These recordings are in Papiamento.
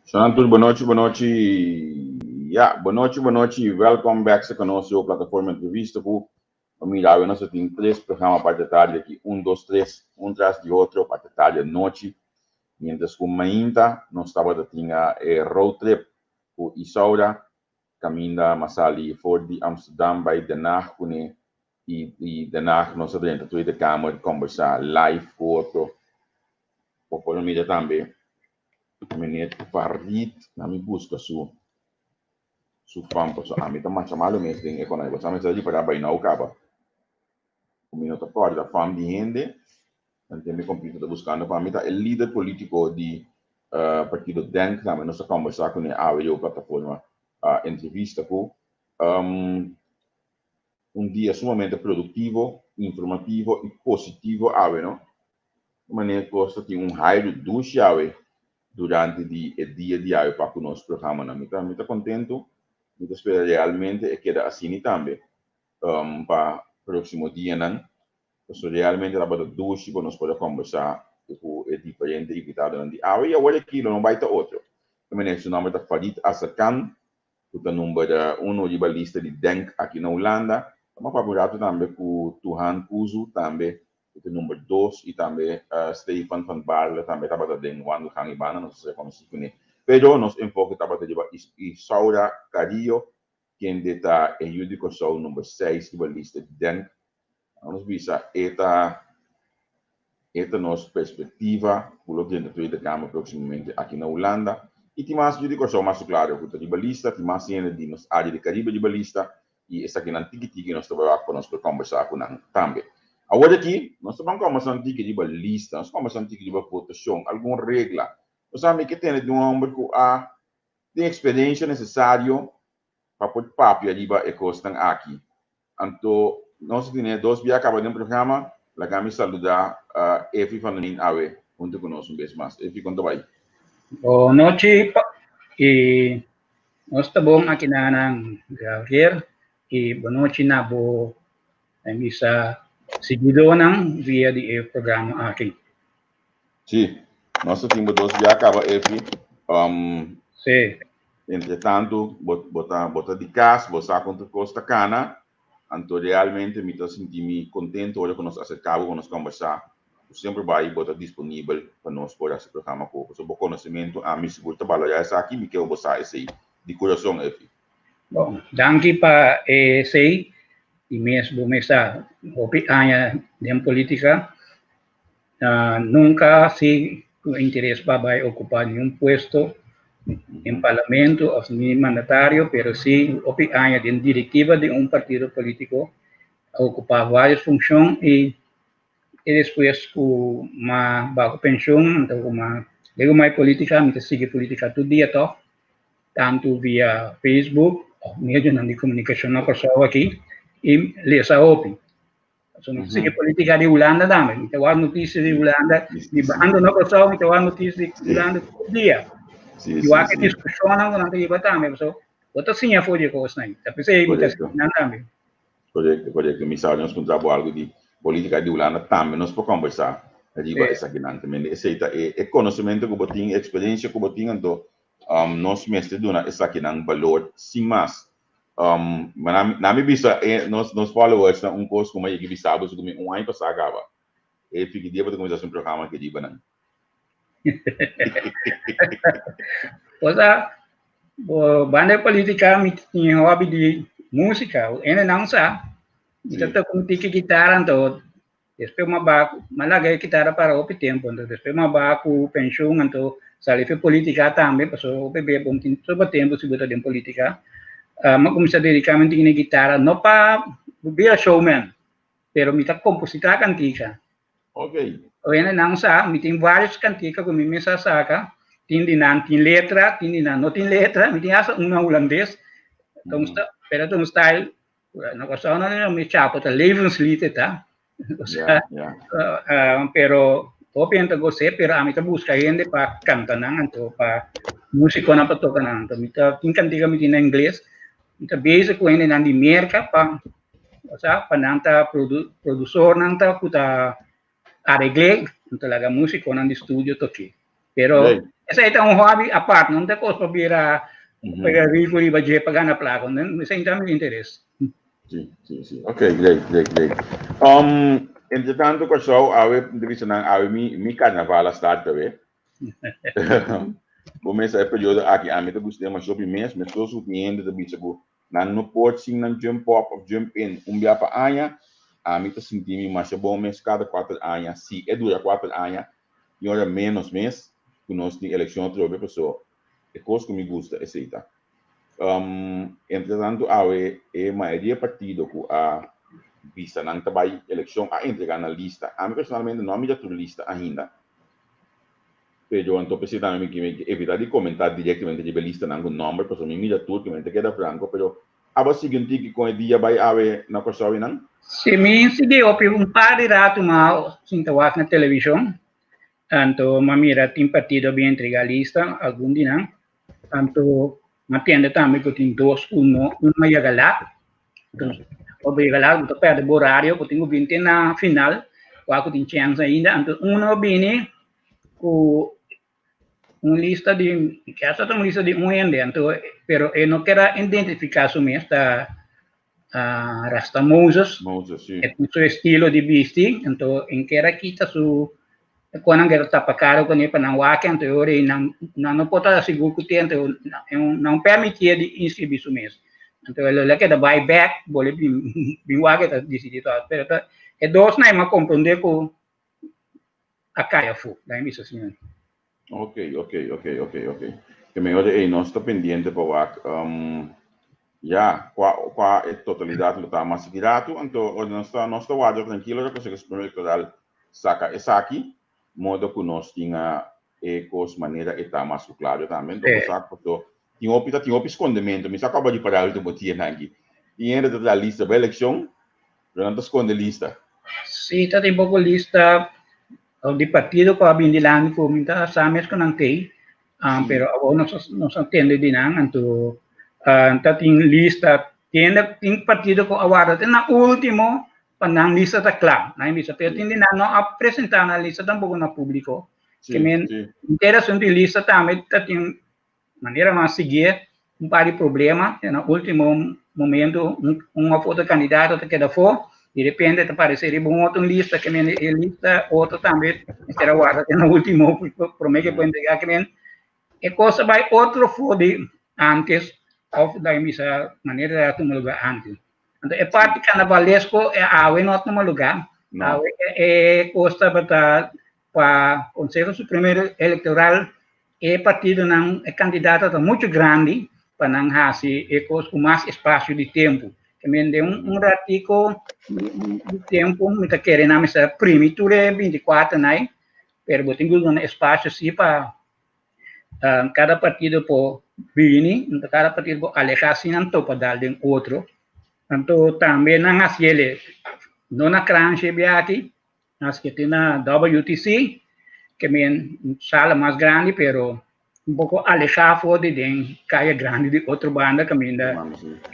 Shannon tur bonochi bonochi ya bonochi bonochi welcome back sa conoce plataforma entrevista ku mira awe nos tin tres programa parte tarde aki un dos tres un tras di otro parte tarde anochi mientras ku mainta nos tabata tin e road trip ku Isaura kaminda mas sali for di Amsterdam bai Den Haag kuné i Den Haag nos a drenta Tweede Kamer kombersá live ku otro. Bo por mira tambe meneer Farid, na mi buska su su fam pasobra ami ta masha malo mes den economia. Bo sa mi sa ripará bai nou kaba ku mi no ta kòrda fam di hende. Anto mi computer ta buscando pa mi ta e lider politico di partido Denk tambe nos a conversa cune awe riba plataforma entrevista cu un dia sumamente productivo, informativo y positivo awe no. Manera cos ta tin un hairu dushi awe durante di e dia di awe pa cu nos programanan. Mi ta mi ta contento, mi ta spera realmente e keda asini tambe pa proximo dianan. Pasobra realmente tabata dushi pa nos por a kombersá ku e diferente invitadonan di awe i awor aki lo no bai ta otro. E meneer su nomber ta Farid Azarkan, ku ta number uno riba lista di Denk aki na Hulanda. Ta mas papia un ratu tambe ku Tuhan Kuzu tambe ku ta number dos i tambe Stefan van Baarle tambe tabata den wandelgang i banda nos a ser konosí kuné. Pero nos enfoke tabata riba Isaura Carrillo kende ta e yu di Kòrsou number seis riba lista di Denk. Nos bisa e ta e ta nos perspektiva ku lo drenta Tweede Kamer próksimamente aki na Hulanda. I tin mas yu di Kòrsou mas klaro ku ta riba lista, tin mas hende di nos área di Karibe riba lista i esakinan tiki tiki nos ta bai wak pa nos por kòmbersá ku nan tambe. Awor aki nos ta ban kòmbersá un tiki riba lista, nos kòmbersá un tiki riba votashon, algun regla. Nos a mi ke tende di un hòmber ku a tin eksperensia nesesario pa por papia riba e kosnan aki. Anto nos a tene dos bia kaba den programa, laga mi saluda Efi van der Meen awe hunto ku nos un bes mas. Efi, kon ta bai? Bon nochi i nos ta bon aki na nan Gabriel i bon nochi na bo misa siguidónan via di e programa aki. Sí, nos ta tin bo dos bia kaba Efi. Sí. Entre tanto bo bo ta bo ta di cas, bo sa con tur cos ta cana, anto realmente mi ta sinti mi contento ora cu nos acerca bo pa nos conversa, cu semper bay bo ta disponibel pa nos por haci programa cu bo, pasobra bo conocimento ami sigur ta balora esaki, mi ke bo sa esey di curason Efi. Bon, danki pa esey, y mes bo mes sa hopi aña den politica, Nunka si ku interes pa bai okupá niun puesto den parlamento òf ni mandatario, pero si hopi aña den direktiva di un partido polítiko a okupá vários funshon i e despues ku m'a bai ku penshon anto ku m'a legumai polítika mi ta sigui polítika tur dia tòg, tantu via Facebook òf medionan di komunikashon na Kòrsou aki i lesa hopi. So, mi sigue política di Hulanda tambe. Mi ta wak noticia di Hulanda. Mi bando na Kòrsou, mi ta wak noticia di Hulanda tur dia. Mi wak e diskushonnan ku nan ta hiba tambe. So, bo ta siña for di e kosnan. Ta p'esei mi ta siña nan tambe. Korekto, korekto. Mi sa nos puntra bo algu di política di Hulanda tambe nos por kombersá riba esakinan. Esei ta e konosementu ku bo tin, e eksperensia ku bo tin, anto nos mester duna esakinan balor sin mas. Na mi bisa e nos nos followers nan un kos ku mi a yega bisa bo su ku mi un aña pasá kaba. E fiki dia bo ta kuminsá hasi un programa aki riba nan. Osea, bo banda di politica mi tin hobby di musica. Hende nan sa, mi ta toca un tiki guitarra anto Despues m'a baha ku, m'a laga e kitara para hopi tempu, anto despues m'a baha ku penshun, anto sali fi politika tambe, pasobra hopi bia bo no tin soba tempu si bo ta den politika. M'a kuminsá dediká mi tin e gitara, no pa bira showman, pero mi ta kompositá kantika. Oye nan sa, mi tin vários kantika ku mi mes a saka, tin di nan tin letra, tin di nan no tin letra, mi tin hasta un na hulandes, pero ta un style Na Kòrsou nan ta mi chapo ta levenslied e ta. Ja, ja. Pero hopi hende ta gos'é, pero ami ta buska hende pa kanta nan anto pa músikonan pa toka nan. Anto mi ta tin kantika mi tin na ingles, mi ta bezig ku hendenan di Merka pa osea pa nan ta produ produsornan ta ku ta aregl'é, anto laga músikonan di studio tok'é. Pero esei ta un hobby apart, no ta kos pa bira pega rico riba dje pa gana plaka, esei no ta mi interes. Sí, sí, sí. Ok, great, great, great. Entre tanto Kòrsou awe mi ta bisa nan awe mi mi karnaval a start awe. Bo mes sa e periodo aki ami ta gusta demasiado hopi mes, meskos ku tin hende ta bisa ku nan no por sin nan jump up of jump in un bia pa aña, ami ta sinti mi masha bon mes kada kuater aña, si e dura kuater aña, tin ora menos mes ku nos tin elekshon atrobe paso e kos ku mi gusta esei ta. Entre tanto awe e mayoria partido ku a bisa nan ta bai elekshon a entrega nan lista. Ami personalmente no a mira tur lista ainda, pero anto p'esei tambe mi ke evita di komenta direktamente riba e listanan ku nòmber pasobra mi mira tur ke mi ta keda franko, pero abo a sigui un tiki kon e dia bai awe na Kòrsou einan? Si, mi sigui hopi un par di ratu mas sinta wak na televishon, anto mi a mira tin partido a bin entrega lista, algun di nan. Anto m'a tende tambe ku tin dos ku no un a yega lat. Entonces, ora bo yega lat bo ta pèrdè bo orario, bo tin ku bini te na final wak ku tin chèns ainda. Anto uno a bini ku un lista di, kèsa ta un lista di un hende, anto pero e no keda identifiká su mes, ta Rasta Moses. Moses, sí. E tin su estilo di bisti, anto en kera kita su konan kera tapa kara kuné pa nan wak, anto e ora ei nan nan no por ta sigur ku te, anto nan permitié di inskribí su mes. Anto el a keda bai bèk, bole bin bin wak e ta disidí tòg. Pero ta e dosnan e a komprondé ku a kai afó, laga mi bisa asina. Ok, ok, ok, ok, ok. Ke mehor ei nos ta pendiente pa wak um, ya, kua kua e totalidat lo ta mas aki ratu, anto ora nos ta nos ta warda trankilo ora Conseho Supremo Electoral saka esaki, modo ku nos tin a e kos manera e ta mas ku klaro tambe. Anto bo sa paso tin hopi ta tin hopi skondemento, mi sa kaba di para ultimo dianan aki. Tin hende ta traha lista pa elekshon, pero nan ta skonde lista. Sí, ta tin poko lista Di partido ku a bin dilanti ku mi ta sa mes ku nan tei, pero awor nos nos a tende di nan, anto ta tin lista, tende tin partido ku a warda te na ultimo pa nan lista ta kla, nan a bisa, pero tin di nan no a presenta nan lista tampoko na publiko, ke men henter asuntu di lista tambe ta tin manera mas siguié un par di problema, te na ultimo momento un of otro candidato ta keda afó, di repente ta parece riba un otro lista, ke men e lista otro tambe mester a warda te na ultimo prome ke por entrega, ke men e kos a bai otro for di antes of laga bisa manera a tuma lugar antes. Anto e parti carnavalesco e awe no a tuma lugar, awe e kos tabata pa Conseho Supremo Electoral E partidonan, e kandidato ta muchu grandi pa nan hasi e kos ku mas espasio di tempu. Ke men den un ratiko di tempu mi ta kere nan mester a primi tur e 24 nai, pero bo tin ku duna espasio si pa kada partido por bini, kada partido por alehá sin nan topa dal den otro. Anto tambe nan hasi el no na Kransje biaha aki, Nos ke tin na WTC, ke men sala mas grandi, pero un poko alehá for di den kaya grandi di otro banda kaminda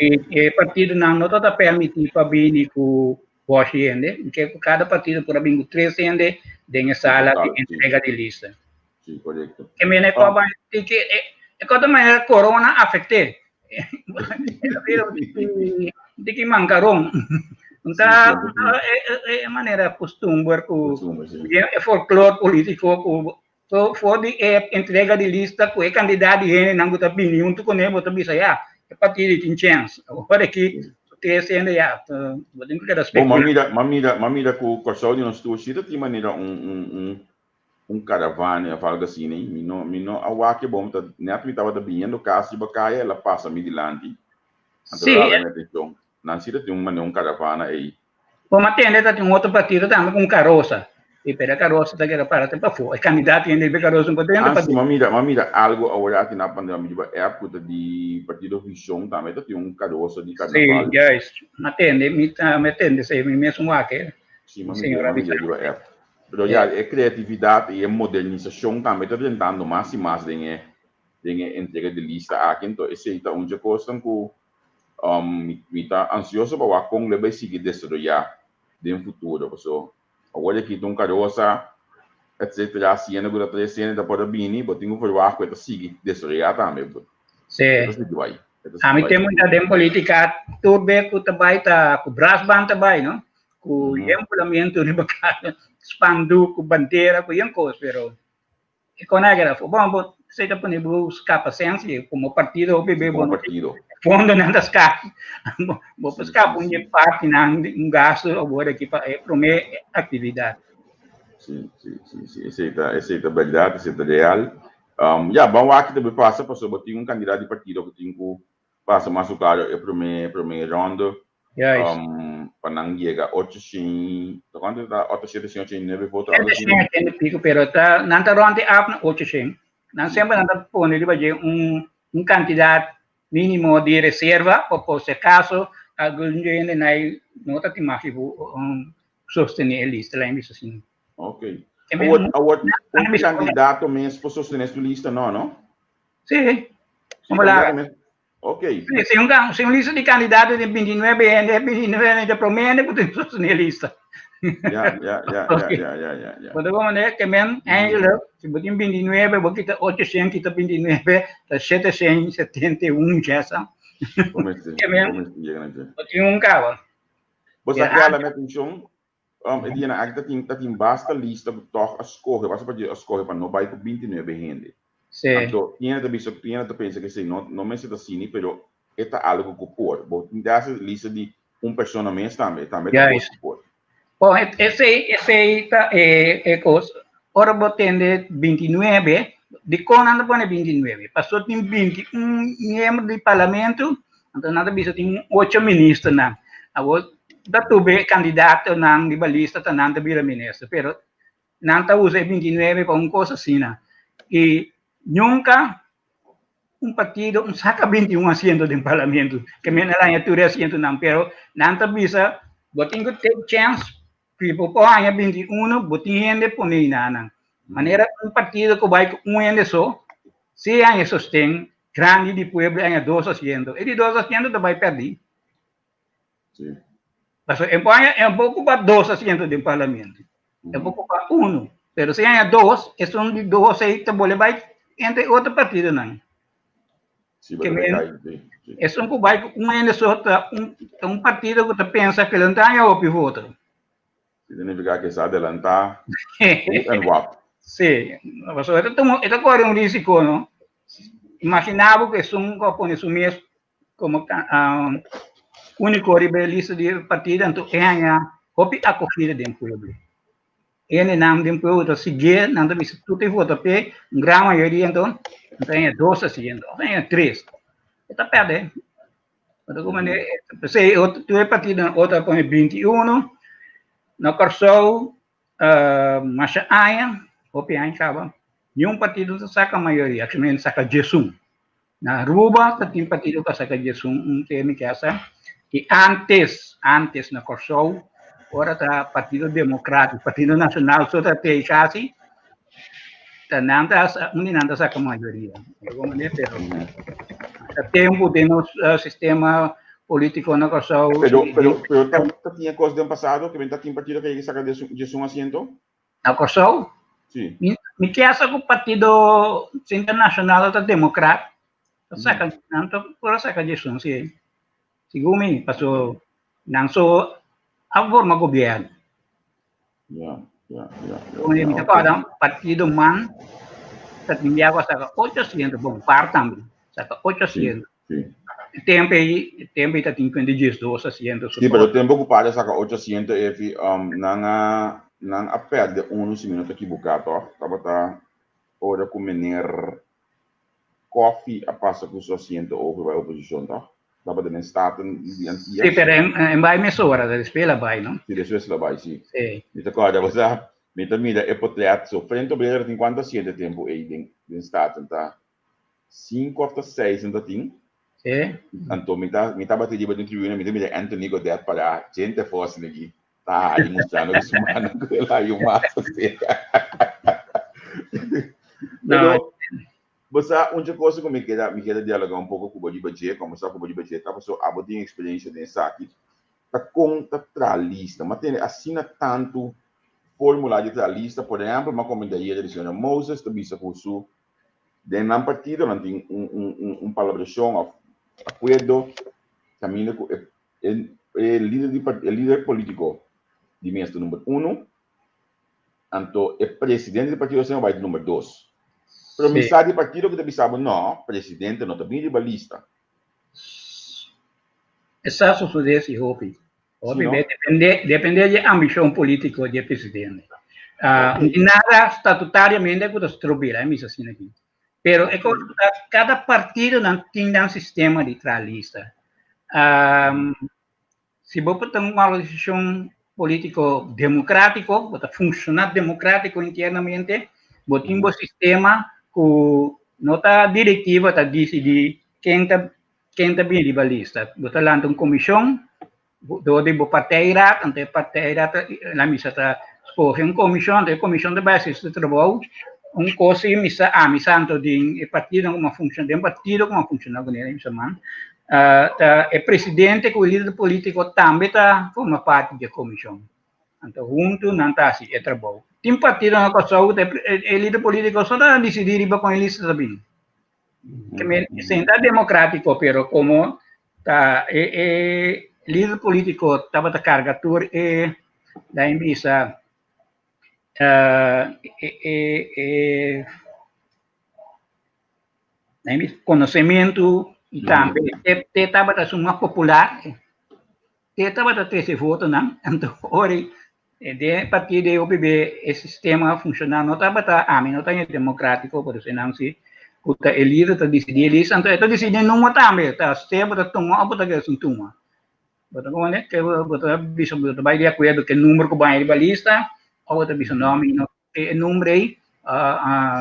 e e partidonan no ta permití pa bini ku bòshi hende, ke ku kada partido por a bini ku tres hende den e sala di entrega di lista. Sí, korekto. Ke men e koba ke e kota manera corona afekté. Di ki mankaron. Nta e manera kustumber ku e folklor politiko ku for di e entrega di lista ku e kandidat di hendenan ku ta bini huntu kuné bo ta bisa ya e partido tin chèns. Awor aki tres hende ya bo tin ku keda spekulá. Bo m'a mira m'a mira m'a mira ku Kòrsou di nos tur si ta tin manera un un un un caravana of algo asina y mi no mi no a wak e bon ta net mi tabata biniendo cas riba caya el a pasa mi dilanti anto el a hala mi atencion nan si ta tin un manera un caravana ey. Bo a tende ta tin un otro partido tambe cu un carosa y pero e carosa ta keda para te pafo e candidato yende riba e carosa no por drenta Ah si m'a mira m'a mira algo awor aki na pandemia mi riba app cu ta di partido vision tambe ta tin un carosa di carnaval. Si juist m'a tende mi ta mi a tende esey mi mes un wak e Si m'a mira m'a mira riba app. Pero ya, e kreatividat i e modernisashon tambe ta drentando mas i mas den e den e entrega di lista aki. Anto esei ta un dje kosnan ku mi ta ansioso pa wak kon lo e bai sigui desaroyá den futuro. Paso awor aki ta un karosa. etcetera, siendo ku ta tres hende ta por a bini, bo tin ku verwagt ku e ta sigui desaroyá tambe. Sí. E ta sigui bai. E ta A sigui mi bai. tempu ta den polítika, tur be ku ta bai ta ku brasband ta bai, no? Ku yen pulamentu riba kaya, spandoek, ku bandera, ku yen kos, pero e kon a keda afó. Bon, bo esei ta pone bo skapa sensi, komo partido hopi be bo Komo no tin partido. fondonan ta skapa. Bo bo por Sí, skapa sí, un sí. di partinan di un gasto awor aki pa e promé aktividat. Sí, sí, sí, sí. Esei ta, esei ta bèrdat, esei ta real. Ya, ban wak ki ta bay pasa, pasobra bo tin un kandidat di partido ku tin ku pasa mas ku klaro e promé, promé ronde, Juist. pa nan yega 800, ta kuantu ta? Ocho 789 voto, algo Shete asina? shen ochenta i piko, pero ta, nan ta rònt e ap na 800. Nan Sí. semper nan ta pone riba dje un kantidat mínimo di reserva, pa por si acaso algun hende nai no ta tin mas ku sostené e lista, laga mi bisa asina. Ok. E men Awor, no awor, nan un bisa kandidato mes por sostené su lista, no, no? Sí. Sí, Como la kandidato mes. Ok. Sí, si un lista di kandidato di 29 hende, 29 hende ta promé hende ku tin sostené e lista. Ya, ya, ya, ya, ya, ya, ya, ya. Bo ta komprendé ke men eigenlijk, si bo tin 29, bo kita 800, kita 29, ta 771 ya sa. Bo mester, Ke men, bo mester yega na dje. bo tin un kaba. Bo sa ke hala mi atenshon? E dianan aki ta tin basta lista ku tòg a skohe, basta partido a skohe pa no bai ku 29 hende. Sí. Anto, tin hende ta bisa, tin hende ta pensa ku esei no no mester ta asini, pero e ta algu ku por. Bo tin ta hasi lista di un persona mes tambe, tambe ta kos Juist. ku por. Bon, esei esei ta e e kos. Ora bo tende 29, dikon nan ta pone 29? Pasobra tin 21 miembro di parlamento, anto nan ta bisa tin ocho ministernan. Awor ta tube e kandidatonan riba lista ta nan ta bira minister, pero nan ta usa e 29 pa un kos asina. I nunka un partido un saka 21 asiento den parlamento, ke men a haña tur e asientonan, pero nan ta bisa bo tin ku take chance, si bo por haña 21 bo tin hende pone einanan. Manera un partido ku bai ku un hende so, si haña sosten grandi di pueblo haña dos asiento, e di dos asiento ta bai pèrdí. Sí. Pasobra e por haña, e por ocupa dos asiento den parlamento. E por ocupa uno. Pero si haña dos, esun di dos ei ta bole bai entre otro partidonan. Sí, Que pero men, cai, sí, sí. esun ku bai ku un hende so ta un, ta un partido ku ta pensa ku lo no ta haña hopi voto. Significa que sa adelantá hoe en wat. Sí, pasobra e ta tuma, e ta kore un risiko, no? Imagina bo ku esun ku a pone su mes komo úniko riba e lista di partido, anto e haña hopi akogida den pueblo. Hendenan den pueblo ta siguié, nan ta bisa tur ta vota p'e, un gran mayoria anto, nan ta haña dos asiento, òf haña tres. E ta pèrdè. P'esei tur e partidonan otro a pone 21, na Kòrsou masha aña, hopi aña kaba, niun partido ta saka mayoria, akshonmente saka diesun. Na Aruba ta tin partido ku a saka 11 un te mi kesa i antes, antes na Kòrsou ora ta Partido Demokratiko, Partido Nashonal so ta tei kasi, ta nan ta un di nan ta saka mayoria. Pero ta tempu den nos sistema polítiko na Kòrsou. Pero, pero, pero ta, ta tin e kos den pasado ke ta tin partido ke yega saka 11 asiento? Na Kòrsou? Sí. Mi ke sa ku Partido Internashonal ta Demokrat, ta saka, nan ta por a saka 11 sí. Segun mi, paso nan so a forma gobièrnu. Ya, ya, ya, ya. Mi ta kòrda Partido man ta tin biaha ku a saka ocho asiento, bon, par tambe, saka ocho asiento. Sí. E tempu ei, e tempu ei ta tin kuenta 12 asiento. Sí, pero tempu ku par a saka ocho asiento efi, nan a, nan a pèrdè unu si mi no ta ekiboká tòg, tabata ora ku meneer Coffie a pasa ku su asiento over bai oposishon tòg? Tabata den Staten di Antillas. Sí, pero en bai mesora, despues el a bai, no? Sí, despues el a bai, sí. Sí. Mi ta kòrda, bo sa, mi ta mira e potret, so Frente Obrero tin kuantu asiento e tempu ei den Staten? Ta sinku òf ta seis nan ta tin. Sí. Anto mi ta mi tabata riba den tribuna, mi ta mira Anthony Godett pará djente fos negi ta hari mustrando ku su mannan ku el haña un mas asina. Pero bo sa un dje cosa ku mi keda mi keda dialogá un poko ku bo riba dje, kòmbersá ku bo riba dje ta pasobra abo tin eksperensia den esaki, ta kon ta traha lista. Mi a tende asina tantu. fórmula di traha lista, por ehèmpel, m'a komenta ayera di señora Moses ta bisa ku su den nan partido nan tin un un un un palabrashon òf akuerdo kaminda ku e e lider di e lider polítiko di mes ta number uno, anto e presidente di partido semper bai ta number dos. Pero mi sa di partido ku ta bisa bo no, presidente no ta bin riba lista. Esa sosodé si hopi. Hopi be depende depende di ambishon polítiko di e presidente. Uh, nada statutariamente ku ta strobila, eh, misa asina aki. Pero e kos ku ta kada partido nan tin nan sistema di traha lista. Um, si bo por ta un organisashon polítiko demokrátiko, bo ta funshoná demokrátiko internamente, bo tin bo sistema ku no ta direktiva ta disidí ken ta ken ta bini riba lista. Bo ta lanta un komishon dor di bo partijraad, anto e partijraad la misa ta skohe un komishon, anto e komishon ta bai hasi su trabou. Un kos si mi sa, ami sa anto den e partido komo a funshoná, den partido komo a funshoná kuné mi sa man, ta e presidente ku e lider polítiko tambe ta forma parti di e komishon. Anto huntu nan ta hasi e trabou. Tin partido na Kòrsou ku e lider polítiko so ta disidí riba kon e lista ta bini. Ke men esei ta democrático, pero como ta e e lider político tabata carga tur e lain bisa e e e lain bisa conocemento y tambe te tabata esun mas popular. Te tabata trese votonan, anto ora den partido di OPB e sistema funshoná no tabata, ami no ta hende demokratiko, por eso nan si ku ta e lider ta disidí e lista, anto e ta disidí e number tambe, ta sea bo ta tuma òf bo ta keda sin tuma. Bo ta komprende? Ke bo ta bisa bo ta bai di akuerdo ku e number ku bo haña riba lista òf bo ta bisa no mi no ke e number ei,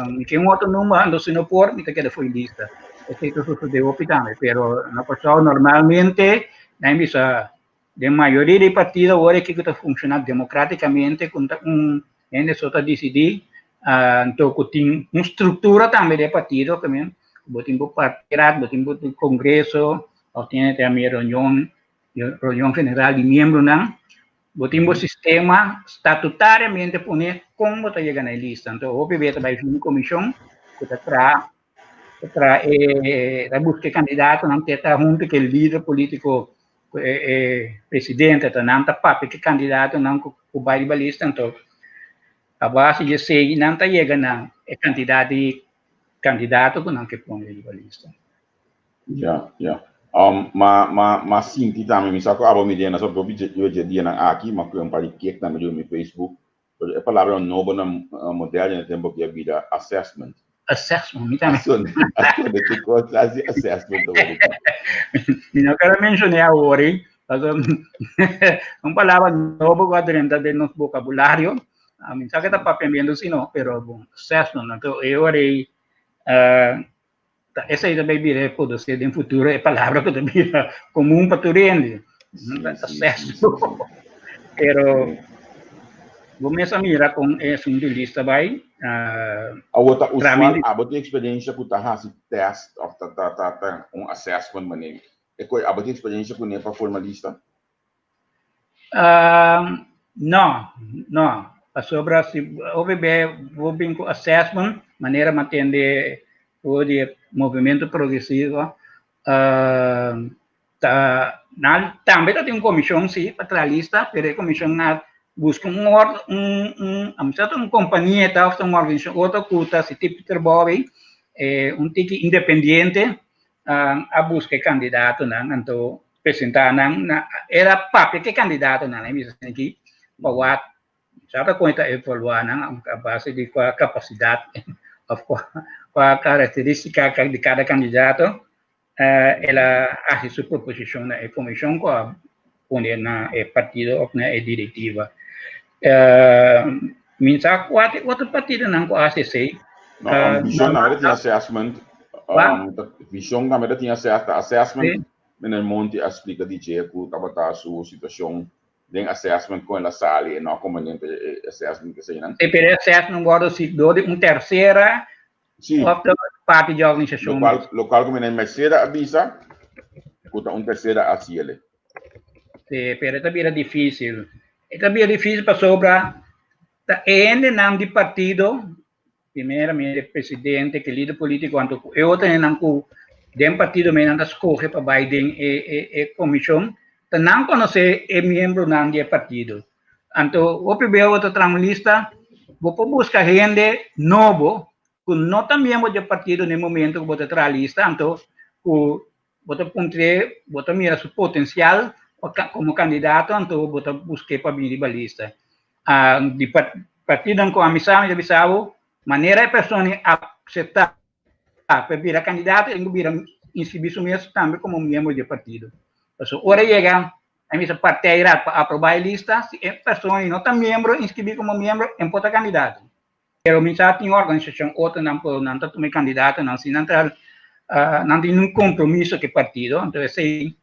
mi ke un otro number, anto si no por mi ta keda fo'i lista. Esei ta sosodé hopi tambe, pero na Kòrsou normalmente nan bisa den mayoria di partido awor e kiko ta funshoná demokratikamente ku ta un hende so ta disidí, anto ku tin un struktura tambe den e partido ku men bo tin bo partijraad, bo tin bo kongreso òf tin tambe reunion reunion general di miembronan. Bo tin bo sistema statutariamente pone kon bo ta yega na e lista. Anto hopi bes ta bai fin komishon ku ta traha ta traha e ta buska e kandidatonan te ta huntu ku e lider politiko ku e e presidente ta nan ta papia ku e kandidatonan ku ku bai riba lista. Anto a base di esei nan ta yega na e kantidat di kandidato ku nan ke pone riba lista. Ya, ya. Um, ma, ma, ma sinti tambe, mi sa ku abo mi dena so propi dje dje dianan aki, ma ku un par di kek tambe riba mi Facebook, pero e palabra nobo na moderno na tempo aki a bira assessment. Assessment, mi tambe. Asun, asun de ki kos hasi assessment awor aki. Mi no kere menshoné awor, pasobra un palabra nobo ku a drenta den nos bokabulario, mi sa ke ta papiamentu si no, pero bon, assessment, anto e ora ei Ta esei ta bay bira e produsí den futuro e palabra ku ta bira komun pa tur hende. Aseso. Pero bo mes a mira kon e asuntu di lista bay. Awor ta usual abo tin eksperensha ku ta hasi tèst òf ta ta ta ta un assessment manera e koe abo tin eksperensha kuné pa forma lista? No, no. Pasobra si hopi be bo bin ku assessment, manera mi a tende for di e Movimiento Progresivo, ta nan tambe ta tin un komishon si pa traha lista, pero e komishon a buska un or un un a ta un kompania ta òf ta un organisashon otro ku ta hasi tipo di trabou ei, un tiki independiente a buska e kandidatonan anto presentá nan na era papia ku e kandidatonan e bisa aki pa wak sa ta kon e ta evaluá nan a base di kua kapasidat òf kua kua karakterístika di kada kandidato el a hasi su proposishon na e komishon ku a pone na e partido òf na e direktiva. Mi sa kua te otro partidonan ku a hasi esei. No, vishon tambe ta tin assessment. Vishon tambe ta tin assessment. Meneer Monti a splika di dje ku tabata su situashon den assessment kon el a sali e no a kombenente e assessment eseinan. E pero e assessment wòrdu hasi dor di un tersera òf dor parti di organisashon mes? Lokual ku meneer Mercera a bisa ku ta un tersera a hasi el'e. Si, pero e ta bira difisil. E ta bira difisil pasobra. Ta e hendenan di partido, primeramente presidente, ku lider polítiko, anto ku e otro hendenan ku den partido mes nan ta skohe pa bai den e e e komishon, ta nan konosé e miembronan di e partido. Anto hopi bes bo ta traha un lista, bo por buska hende nobo ku no ta miembro di e partido na e momento ku bo ta traha lista, anto ku bo ta puntr'é, bo ta mira su potensial komo kandidato, anto bo ta busk'é pa bini riba lista. Di partidonan ku ami sa, mi ta bisa bo, manera e persona aseptá pa e bira kandidato, e tin ku bira inskribí su mes tambe komo miembro di e partido. Pasobra ora e yega e mester partijraad pa aprobá e lista, si e persona no ta miembro, inskribí komo miembro, e no por ta kandidato. Pero mi sa tin organisashon otronan por nan ta tuma e kandidatonan si nan ta nan tin un kompromiso ku e partido, anto esei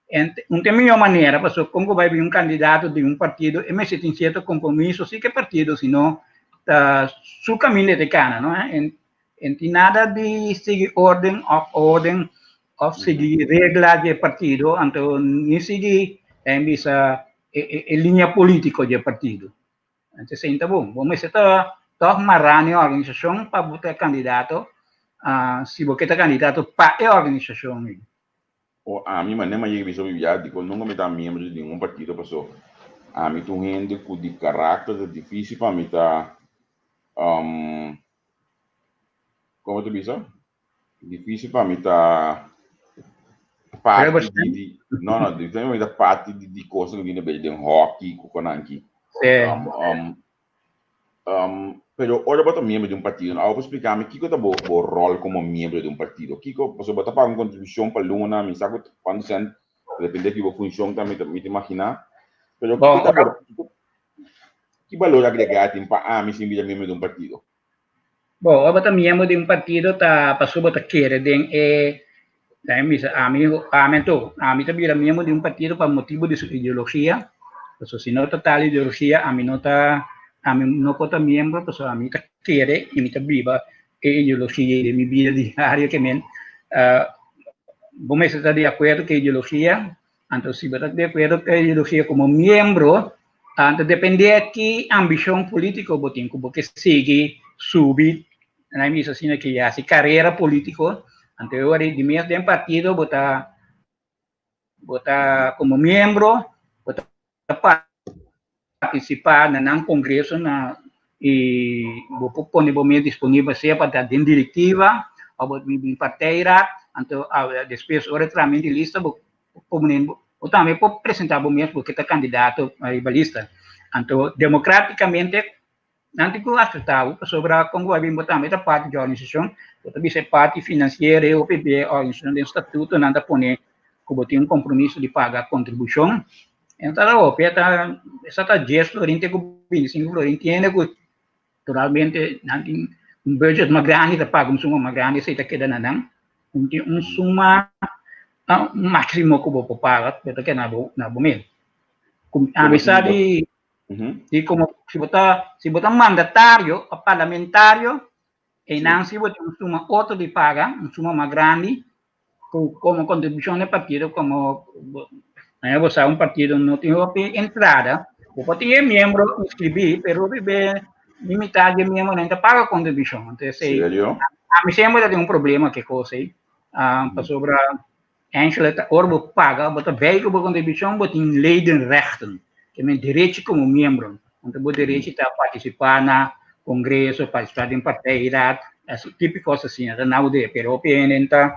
un ta e mihó manera pasobra kon ku bai bin un kandidato di un partido e mester tin sierto kompromiso si ku e partido si no ta su kaminda e ta kana no e tin nada di sigui orden òf orden òf sigui regla di e partido anto ni sigui bisa e liña polítiko di e partido. Antes esei ta bon. Bo mester ta tòg mará na e organisashon pa bo ta kandidato, si bo ke ta kandidato pa e organisashon ei. O ami manera mi a yega bisa mi bia dikon nunka mi ta miembro di ningun partido paso ami ta un hende ku di karakter ta difisil pa mi ta komo ta bisa Difícil pa mi ta parti di, di no no, difícil pa mi ta parti di di cosnan cu tiene be den hockey cu konanki. Sí. Um, um, um, pero ora bo ta miembro di un partido, no, abo por explica mi kiko ta bo bo rol como miembro di un partido? Kiko, pasobra bo ta paga un contribucion pa luna, mi sa cu cuanto cent, depende di bo funcion ta mi ta mi ta imagina, pero Bon, kiko ta ora bo, kiko, ki balor agrega tin pa ami si mi bira miembro di un partido? Bo, ora bo ta miembro di un partido ta pasobra bo ta kere den e, laga mi bisa ami, ami anto, ami ta bira miembro di un partido pa motibu di su ideologia, pasobra si no ta tal ideologia ami no ta, ami no por ta miembro pasobra ami ta kere i mi ta biba e ideologia den mi bida diario ke men bo mester ta di akuerdo ku e ideologia. Anto si bo ta di akuerdo ku e ideologia komo miembro, anto depende ki ambishon polítiko bo tin ku bo ke sigui subi, nan bisa asina ke hasi karera polítiko, anto e ora di mes den partido bo ta bo ta komo miembro bo ta partisipá na nan kongreso na i bo por pone bo mes disponibel sea pa ta den direktiva òf bo bin partijraad, anto despues ora e traha di lista bo pone bo tambe por presentá bo mes bo ke ta kandidato riba lista. Anto demokratikamente nan tin ku aseptá bo pasobra kon ku bo a bin bo tambe ta parti di organisashon, bo ta bisa e parti finansiero e hopi bia e organisashon den statuto nan ta pone ku bo tin un kompromiso di paga kontribushon. E ta da hopi, e ta esa ta dies florin te ku bintisinko florin, tiene ku naturalmente nan tin un budget mas grandi ta paga un suma mas grandi esei ta keda na nan, un tin un suma maximo ku bo por paga pero ta keda na bo na bo mes. Ku ami sa di di komo si bo ta si bo ta mandatario o parlamentario einan si bo tin un suma otro di paga, un suma mas grandi ku komo kontribushon di partido komo aña bo sa un partido no tin hopi entrada, bo por tin e miembro inskribí pero hopi be ni mitad di e miembronan ta paga kontribushon. Entonces esei Serio? ami semper ta tin un problema ku e kos ei pasobra eigenlijk ta ora bo paga bo ta bij ku bo kontribushon bo tin ledenrechten, ke men derechi komo miembro, anto bo derechi ta partisipá na kongreso, partisipá den partijraad, tipo kos asina ta nau de, pero hopi hende ta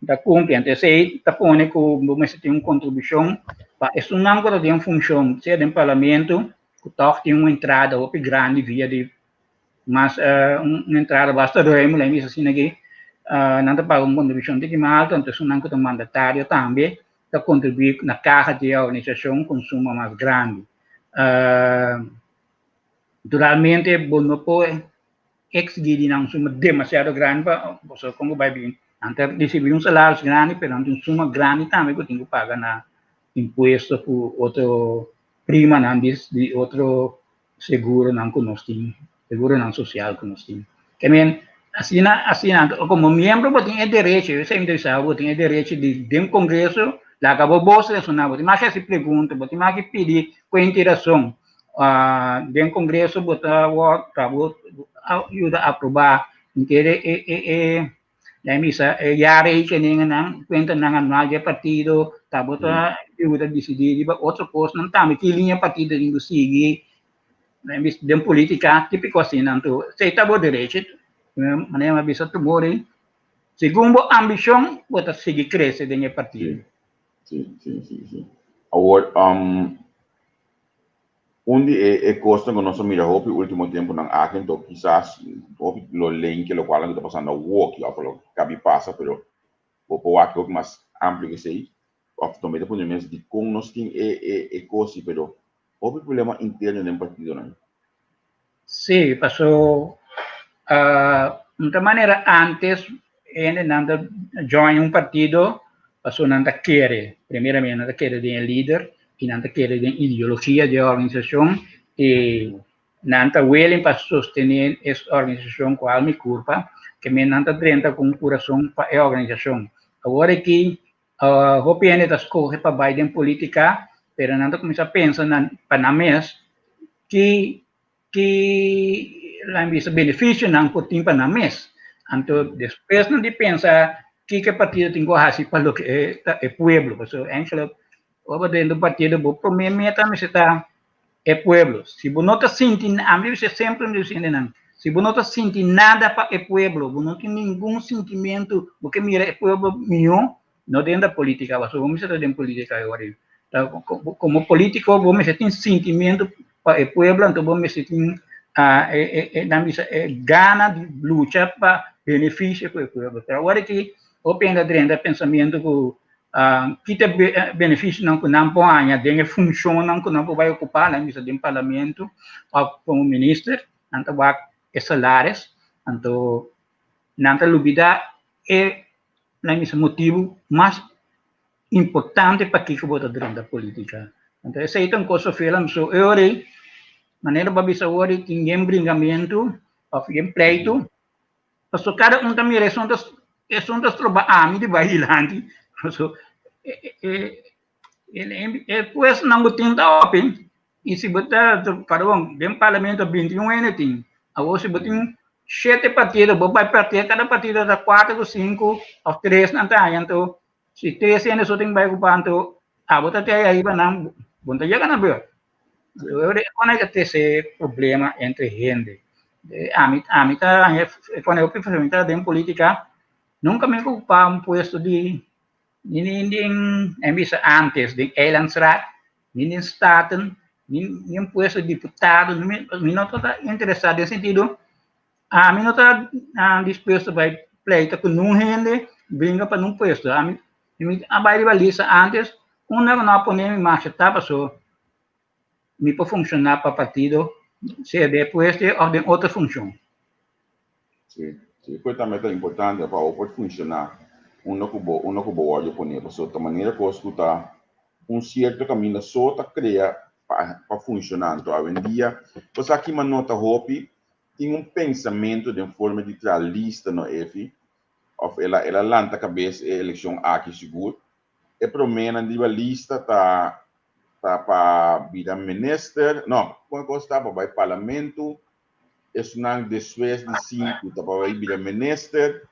ta kumpli, anto esei ta pone ku bo mester tin un kontribushon pa esunnan ku ta den funshon, sea den parlamento, ku tòg tin un entrada hopi grandi via di mas un entrada basta ruim, laga mi bisa asina aki, nan ta paga un kontribushon tiki mas alto, anto esunnan ku ta mandatario tambe ta kontribuí na kaha di e organisashon ku un suma mas grandi. Naturalmente bo no por exigí di nan un suma demasiado grandi pa pasobra kon ku bai bin nan ta risibí un salaris grandi pero nan tin un suma grandi tambe ku tin ku paga na impuesto ku otro primanan di otro seguronan ku nos tin, seguronan sosial ku nos tin. Ke men asina asina komo miembro bo tin e derecho, yo semper ta bisa bo tin e derecho di den kongreso laga bo bos resoná, bo tin mas hasi pregunta, bo tin mas pidi kuenta i rason. Den Kongreso bo ta ta bo yuda aprobá henter e e e laga bisa e jaarrekeningennan, kuentanan anual di e partido, ta bo ta yuda disidí riba otro kosnan tambe, ki liña partido tin ku sigui. Laga bisa den polítika típiko asina, anto esei ta bo derecho, manera mi a bisa tumor ei, segun bo ambishon bo ta sigui krese den e partido. Sí, sí, sí, sí. Awor, un di e e kosnan ku nos a mira hopi último tempunan aki, anto kisas hopi lo len ke lokual nan ku ta pasando awoki òf lo kabi pasa, pero bo por wak hopi mas amplio ke esei, òf tambe ta pone mes dikon nos tin e e e kos si, pero hopi problema interno den partidonan. Sí, paso un ta manera antes hendenan ta join un partido paso nan ta kere, primeramente nan ta kere den e lider y nan ta kere den ideologia di e organisacion y nan ta willing pa sostene es organisacion cu alma y curpa, ke men nan ta drenta cu un curason pa e organisacion. Awor aki Hopi hende ta skohe pa bai den politika, pero nan ta kuminsá pensa nan pa nan mes ki ki laga mi bisa benefisionan por tin pa nan mes. Anto despues nan di pensa kiko e partido tin ku hasi pa loke e ta e pueblo. Pasobra eindelijk ora bo drenta un partido bo promé meta mester ta e pueblo. Si bo no ta sinti, ami bisa semper mi bisa hendenan, si bo no ta sinti nada pa e pueblo, bo no tin ningun sintimentu, bo ke mira e pueblo mihó, no drenta politica, pasobra bo mester ta den politica e ora ei. Ta komo politico bo mester tin sintimentu pa e pueblo, anto bo mester tin e nan bisa e gana di lucha pa beneficio ku e pueblo. Pero awor aki hopi hende a drenta pensamentu ku Kita benefisionan ku nan por haña den e funshonnan ku nan por bai okupá, nan bisa den parlamento òf komo minister, nan ta wak e salaris, anto nan ta lubidá e nan bisa motibu mas importante pakiko bo ta drenta polítika. Anto esei ta un kos sofel, anto e ora ei, manera bo a bisa awor ei tin yen bringamentu òf yen pleitu. Pasobra kada un ta mira esun ta esun ta stroba ami di bai dilanti. Pasobra e e e e puestonan ku tin ta hopi i si bo ta pardon den parlamento 21 hende tin. Awor si bo tin shete partido bo bai partido kada partido ta kuater ku sinku òf tres nan ta haña anto si tres hende so tin bai ku pa anto abo ta te ariba nan bo no ta yega na beurt. Kon ta trese problema entre hende. Ami ami ta cuando yo mi ta den politica nunca mi ocupa un puesto di ni ni den en bisa antes den eilandsraad ni den staten ni ni un puesto di diputado mi mi no ta interesa den sentido ami no ta dispuesto bai pleita cu nun hende bringa pa nun puesto ami mi a bai riba lista antes unda cu nan a pone mi masha ta paso mi por funciona pa partido sea den e puesto of den otro funcion. Sí, sí, pues tambe ta importante pa bo por funciona unda cu bo, unda cu bo wordo pone, pasobra ta manera cos cu ta un cierto caminda so ta crea pa pa funciona, anto awendia pues aki mi a nota hopi tin un pensamento den forma di traha lista no Efi, of el a el a lanta cabes e eleccion aki sigur, E proménan riba lista ta ta pa bira minister, no, kon e kos ta pa bai parlamento, esunnan despues di sinku ta pa bai bira minister.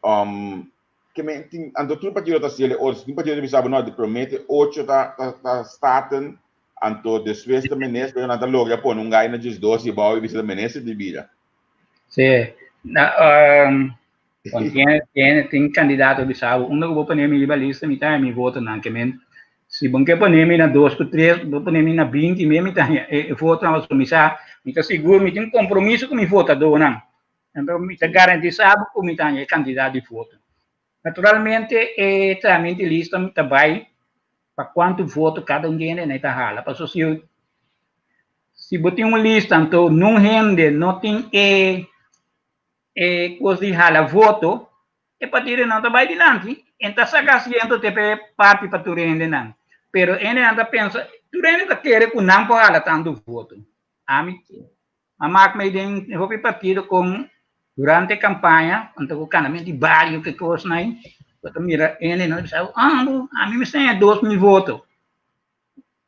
Um, ke men tin, anto tur partido ta hasiel e ora, si tin partido ta bisa bo no, di promé te ocho ta ta ta staten, anto despues ta minister, pero nan ta logra pone un gai na 12 i abou i bisa ta minister di bira. Sí, na, um, Kon tiene, tiene, tin kandidato bisa bo, unda ku bo pone mi riba lista mi ta haña mi votonan, ke men si bo ke pone mi na dos ku tres, bo pone mi na 20 mi ta haña e votonan pasobra mi sa, mi ta sigur, mi tin kompromiso ku mi votadónan, anto mi ta garantisá bo ku mi ta haña e kantidat di voto. Naturalmente e trahamentu di lista ta bai pa kuantu voto kada un hende ta hala, pasobra si si bo tin un lista anto nun hende no tin e E kos di hala voto, e partidonan ta bai dilanti, en ta saka asiento te p'e parti pa tur hendenan. Pero hendenan ta pensa, tur hende ta kere ku nan por hala tantu voto. Ami a mak mei den hopi partido kon durante e kampaña, anto ku kanamento di bario ke kosnan ei, bo ta mira hendenan ta bisa, ah, ami mester haña 2000 voto.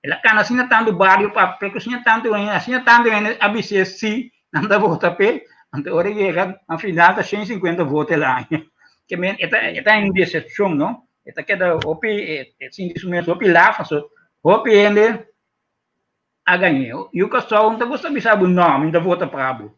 El a kana asina tantu bario papia ku asina tantu hende, asina tantu hende a bis'é sí, nan ta vota p'e, anto ora e yega na final ta 150 voto el a haña. Ke men e ta e ta un decepcion no, e ta keda hopi e sinti su mes hopi laf paso hopi hende a gañ'é. Yu Kòrsou no ta gusta bisa bo no, mi no ta vota pa bo.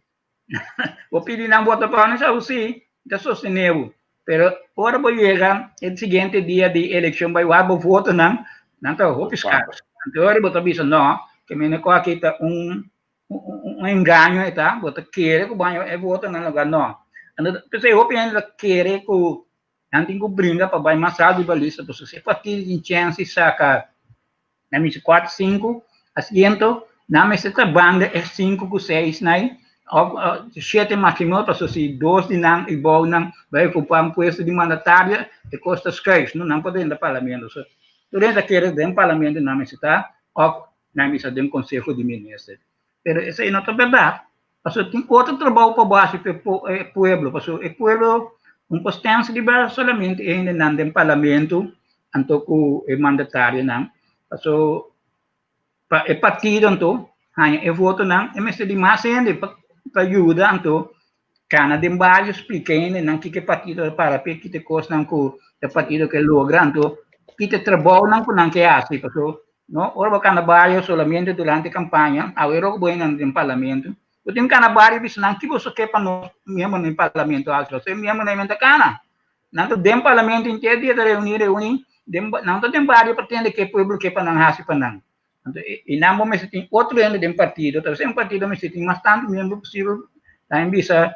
Bo pidi nan vota pa bo, nan sa bo sí, mi ta sostené bo. Pero ora bo yega e siguiente dia di elekshon bai wak bo votonan, nan ta hopi skars. Anto ora bo ta bisa no, ke mene ku aki ta un un engaño e ta, bo ta kere ku bo haña e votonan loga no. Anto p'esei hopi hende ta kere ku nan tin ku bringa pa bai mas alto riba lista pasobra si e partido tin chèns di saka nan mester kuater sinku asiento nan mester ta banda e sinku ku seis nai òf shete máksimo pasobra si dos di nan i bou nan bai okupá un puesto di mandatario e kos ta skuif no nan por drenta parlamento so tur hende ta kere den parlamento nan mester ta òf nan mester den konseho di minister pero esei no ta bèrdat pasobra tin otro trabou pa bo hasi pa e pueblo pasobra e pueblo un por stèns riba solamente e hendenan den parlamento anto ku e mandatarionan pasobra pa e partido anto haña e votonan e mester di mas hende pa yuda anto kana den bario splika e hendenan kiko e partido ta para p'e kiko e kosnan ku e partido ke logra anto kiko e trabounan ku nan ke hasi pasobra no ora bo kana bario solamente durante kampaña awe rok bo hende den parlamento bo tin kana bario bisa nan kiko boso ke pa nos miembronan den parlamento hasi pasobra e miembronan ta kana Nan ta den parlamento henter dia ta reuni reuni den nan ta den bario pa tende ke pueblo ke pa nan hasi pa nan. Anto i nan bo mester tin otro hende den partido, tal bes un partido mester tin mas tantu miembro posibel ta en bisa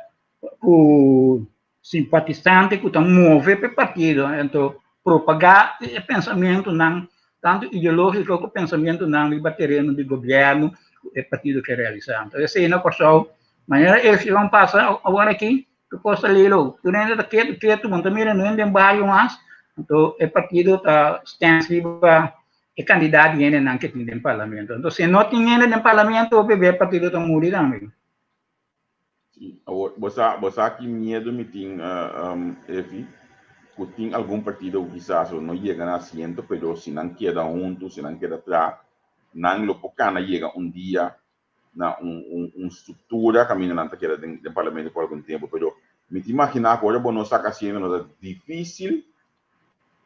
ku simpatisante ku ta move pa e partido, anto propagá e pensamentunan tantu ideológiko ku pensamentunan riba tereno di gobièrnu ku e partido ke realisá. Anto esei na Kòrsou manera elekshon pasa awor aki Tur kos ta lelo. Tur hende ta ketu ketu, bo no ta mira niun den bario mas. Anto e partido ta stens riba e kandidat di hendenan ke tin den parlamento. Anto si no tin hende den parlamento, hopi bes e partido ta muri tambe. Sí, awor bo sa, bo sa ki miedu mi tin, Efi, ku tin algun partido ku kisas lo no yega na asiento, pero si nan keda huntu, si nan keda tra, nan lo por kana yega un dia na un un un struktura kaminda nan ta keda den den parlamento por algun tempu pero mi ta imaginá ku ora bo no saka asiento no ta difísil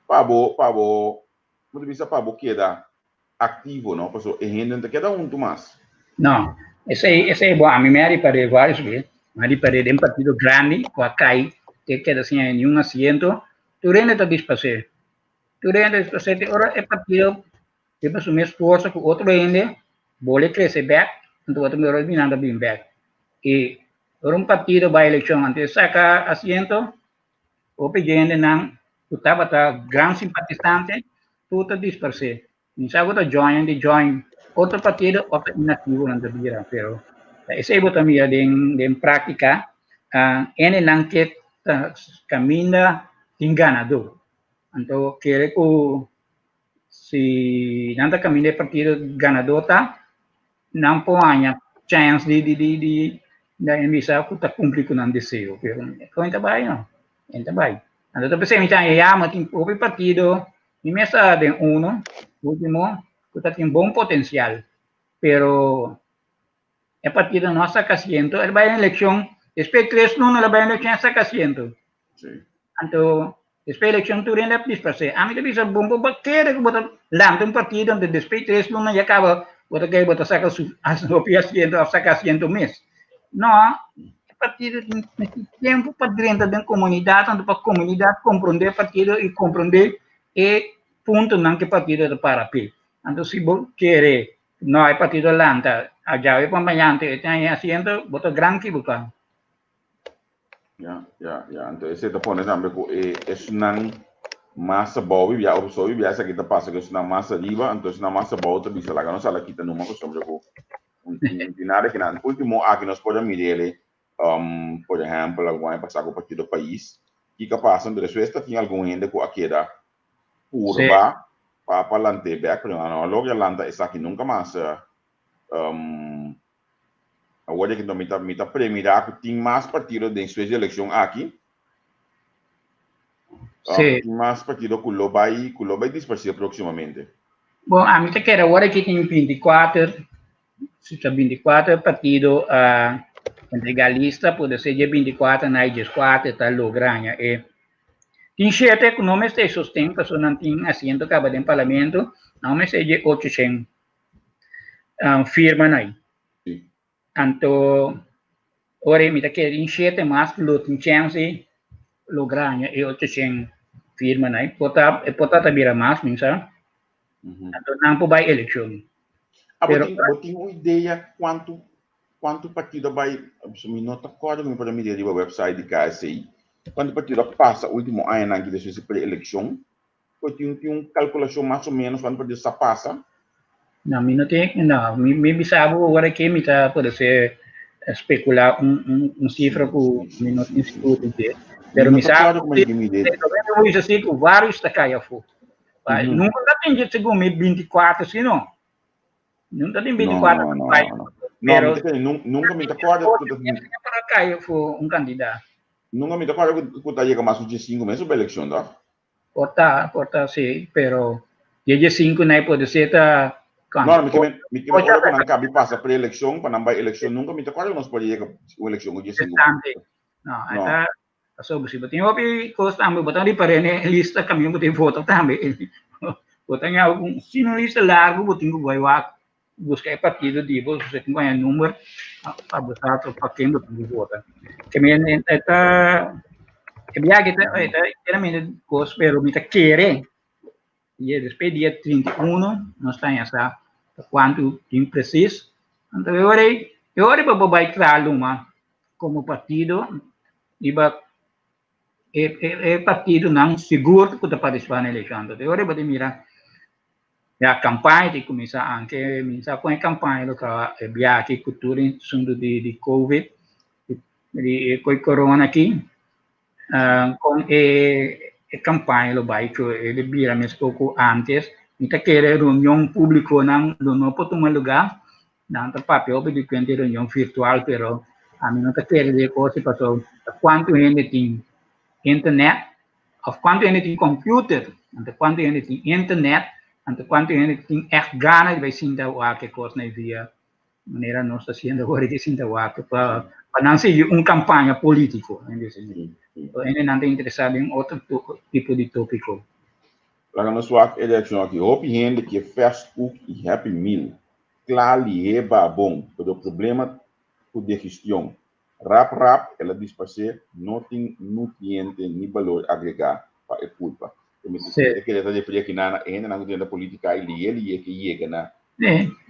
pa bo pa bo como ta bisa pa bo keda aktivo no pasobra e hende no ta keda huntu mas. No, esei esei bo ami mi a ripar'é vários bes, mi a ripar'é den partido grandi ku a kai te keda sin haña niun asiento, tur hende ta dispas'é, tur hende ta dispas'é te ora e partido Riba su mes forsa ku otro hende bole krese bèk, anto otro mihor di nan ta bin bèk. I ora un partido bai elekshon anto e saka asiento, hopi hendenan ku tabata gran simpatisante tur ta dispers'é. Mi sa ku ta join di join otro partido òf ta inaktivo nan ta bira, pero ta esei bo ta mira den den práktika, hendenan ke ta kaminda tin ganadó. Anto kere ku Si nan ta caminda e partido ganador ta, nan por haña chance di di di di da en bisa cu ta cumpli cu nan deseo, pero con ta bay no, en ta bay. Anto ta pensé mi ta ya, ma tin hopi partido, mi mes ta den uno, ultimo, cu ta tin bon potencial, pero e partido no a saca asiento, el bay en eleccion, despues tres luna el bay en eleccion a saca asiento. Sí. Anto despues eleccion tur hende a dispers'é. Ami ta bisa bon bo por kere ku bo ta lanta un partido anto despues tres luna ya kaba bo ta kere bo ta saka su hopi asiento of saka asiento mes. No, e partido tin mester tempo pa drenta den komunidat anto pa komunidat komprondé e partido i komprondé e puntonan ku e partido ta para p'e. Anto si bo kere no e partido lanta ajawe pa mañana e tin asiento bo ta gran kibuká. Ya, ya, ya. Anto ese ta pone tambe ku e esnan mas abou bibia of so bibia esaki ta pasa ku esnan mas ariba, anto esnan mas abou ta bisa laga nos ala kita numa pasobra ku un tin nada kinan. Ultimo aki nos por a mir'ele, um, por ehempel algun aña pasá ku Partido Pais, kiko a pasa? Anto despues ta tin algun hende ku a keda purba pa pa lant'é bèk, pero nan no a logra lanta esaki nunka mas. Um, Awor aki mi ta mi ta premira ku tin mas partido den su elekshon aki. Sí. Tin mas partido ku lo bai ku lo bai disparsé próksimamente. Bon, ami ta kere awor aki tin 24, si ta 24 partido a entrega lista, pode ser dje 24 na 14 ta logra haña e. Tin shete ku no mester sosten pasobra nan tin asiento kaba den parlamento, nan mester dje 800 firma nai. Anto ora mi ta kere tin shete mas ku lo tin chèns di logra haña e 800 firmanan. E por ta, e por ta ta bira mas, mi sa. Anto nan por bai elekshon. Ah, bo tin, bo tin un idea kuantu partido bai, mi no ta kòrda ku mi por a mira riba website di KSCI, kuantu partido a pasa último añanan aki despues di pre-elekshon? Bo tin tin un kalkulashon mas o ménos kuantu partido sa pasa? No, mi no tin, no, mi bisa bo ora ke mi ta por ser spekulá un sifra ku mi no tin sigur di dje. Pero mi sa, mi bisa si ku vários ta kai afó. Nunka ta tin dje segun mi 24 si no. Nunka tin 24 no, no, no, no. Pero nunka mi ta kòrda ku ta para kai afó un kandidat. Nunka mi ta kòrda ku ta yega mas ku 15 mes op elekshon, toch? Por ta, por ta si, pero dje 5 nai pode ser ta No, mi ke mi ke ora ku nan kabi pasa pre-elekshon pa nan bai elekshon nunka mi ta kòrda ku nos por yega un elekshon ku dje 5. No, ta pasobra si bo tin hopi kos tambe bo ta ripar'é n'e lista kaminda bo tin voto tambe. Bo ta ña un si un lista largu bo tin ku bai wak buska e partido di bo, bo tin ku haña number pa bo sa pa ken bo tin ku vota. Ke mi e ta e biaha ta e ta enteramente kos pero mi ta kere i despues dia 31 nos ta haña sa kuantu tin presis. Anto e ora ei e ora ei bo bai traha luma komo partido riba e partidonan sigur ku ta partisipá na elekshon. Anto e ora ei bo ta mira ya kampaña ta kuminsá anke mi sa kon e kampaña lo ta e biaha aki ku tur e asuntu di covid di ku e corona aki kon e kampaña lo bai ku e lo bira mes poko antes. Mi ta kere reunion públikonan lo no por tuma lugá. Nan ta papia hopi di kuenta di reunion virtual pero ami no ta kere di e kos pasobra ta kuantu hende tin internet òf kuantu hende tin computer, anto kuantu hende tin internet, anto kuantu hende tin ègt gana di bai sinta wak e kosnan via manera nos ta hasiendo awor aki sinta wak pa pa nan sigui un kampaña polítiko. Hendenan ta interesá den otro tipo di tópiko. Laga nos wak e reakshon aki. Hopi hende ke fast food i happy meal. Kla lihé babon, pero problema ku digestion. Rap rap el a disparsé, no tin nutriente ni balor agregá pa e pulpa. Mi ta kere ta referí aki na e hendenan ku ta drenta polítika i lihé lihé ke yega na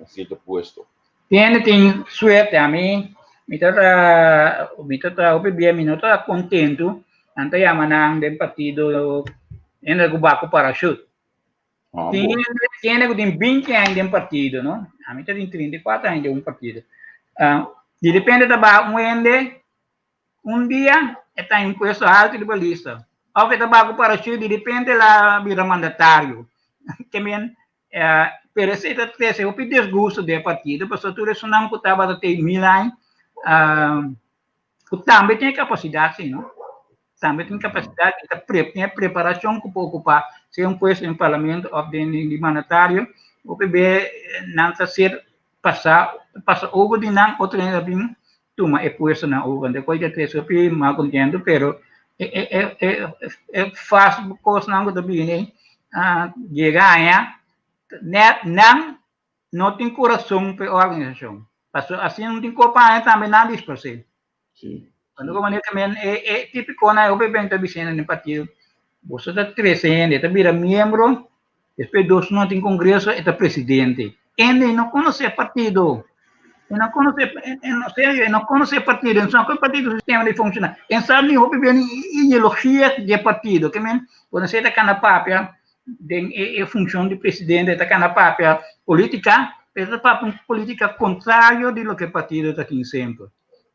sierto puesto. Tin hende tin suerte, ami mi ta mi ta traha hopi bien, mi no ta kontentu, nan ta yama nan den partido hende ku ba ku parashut. Tin hende, tin hende ku tin 20 aña den partido, no? Ami ta tin 34 aña den un partido. Di repente ta baha un hende, un dia e ta en un puesto alto riba lista. Of e ta baha ku parachute, di repente el a bira mandatario. Ke men, pero esei ta trese hopi disgusto den e partido, pasobra tur esunnan ku tabata te mil aña, ku tambe tin e kapasidat, si, no? Tambe tin kapasidat i ta pre tin e preparashon ku por okupá sea un puesto den parlamento òf den di mandatario. Hopi be nan ta ser pasá pasa over di nan, otro hende ta bin tuma e puestonan over. Anto koi ta trese hopi malkontentu, pero e e e e e fas kosnan ku ta bini yega aña nèt nan no tin kurason pa e organisashon. Pasobra asina no tin kopa aña tambe nan disparsé. Sí. Cuando como manera también e e típico na hopi ben ta diciendo en el partido, boso ta trece hende, ta bira miembro, después dos no tin congreso, e ta presidente. Hende no conoce partido. E no conoce, e no serio, e no conoce partido, e no sabe partido sistema de funciona. E sabe ni hopi ben ideologia de partido. Que men, cuando se ta cana papia, den e, e funcion de presidente, ta cana papia política, pero ta papia un política contrario de lo que partido ta tin sempre.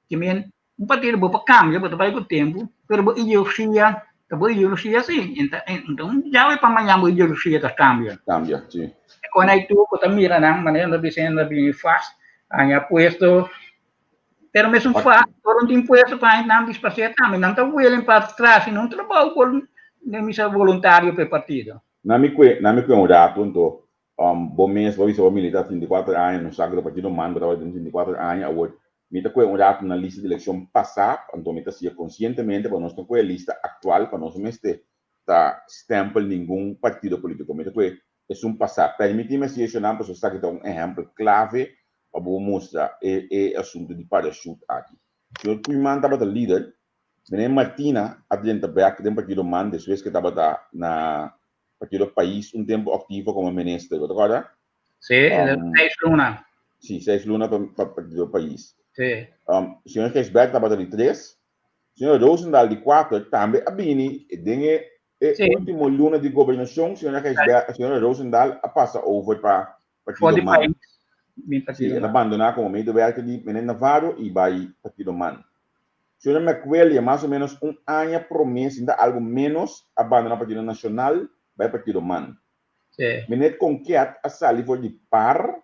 Ke men, un partido bo por kambia, bo ta bai ku tempu, pero bo ideologia, ta bo ideologia si. Enton, djawe pa mañan bo ideologia ta kambia. Kambia, si. E kon ei tur bo ta mira nan, manera nan ta bisa nan ta bini fast, haña puesto, pero mesun fast, ora un tin puesto pa haña nan disparsé tambe, nan ta willing pa traha un trabou por, misa voluntario pa e partido. Na mi kue, na mi kue un rato, anto. Bo mes bo bisa bo militá 34 aña, no sa ku ta partido man, bo tabata den 34 aña, awor mi ta kohe un ratu na lista di elekshon pasá, anto mi ta siña konsientemente pa nos no kohe lista aktual pa nos no mester ta stempel ningun partido polítiko. Mi ta kohe esun pasá. Permití mi hasi eshonan pasobra esaki ta un ehèmpel klave pa bo mustra e e asuntu di parachute aki. Señor Koeiman tabata lider, Meneer Martina a drenta bèk den partido man despues ku e tabata na Partido Pais un tempu aktivo komo minister, bo ta kòrda? Sí, 6 luna. Sí, 6 luna pa Partido Pais. Sí. Señor Gijsbert tabata di tres. Señor Rozendal di kuater tambe a bini den e último luna di gobernashon, señora Gijsbert, señora Rozendal a pasa over pa Partido Man. Sí, el a bandoná komo medewerker di meneer Navarro i bai Partido Man. Señora McWilliam mas o menos un aña promé, sinta algu ménos, a bandoná Partido Nashonal bai Partido Man. Meneer Conquet a sali for di par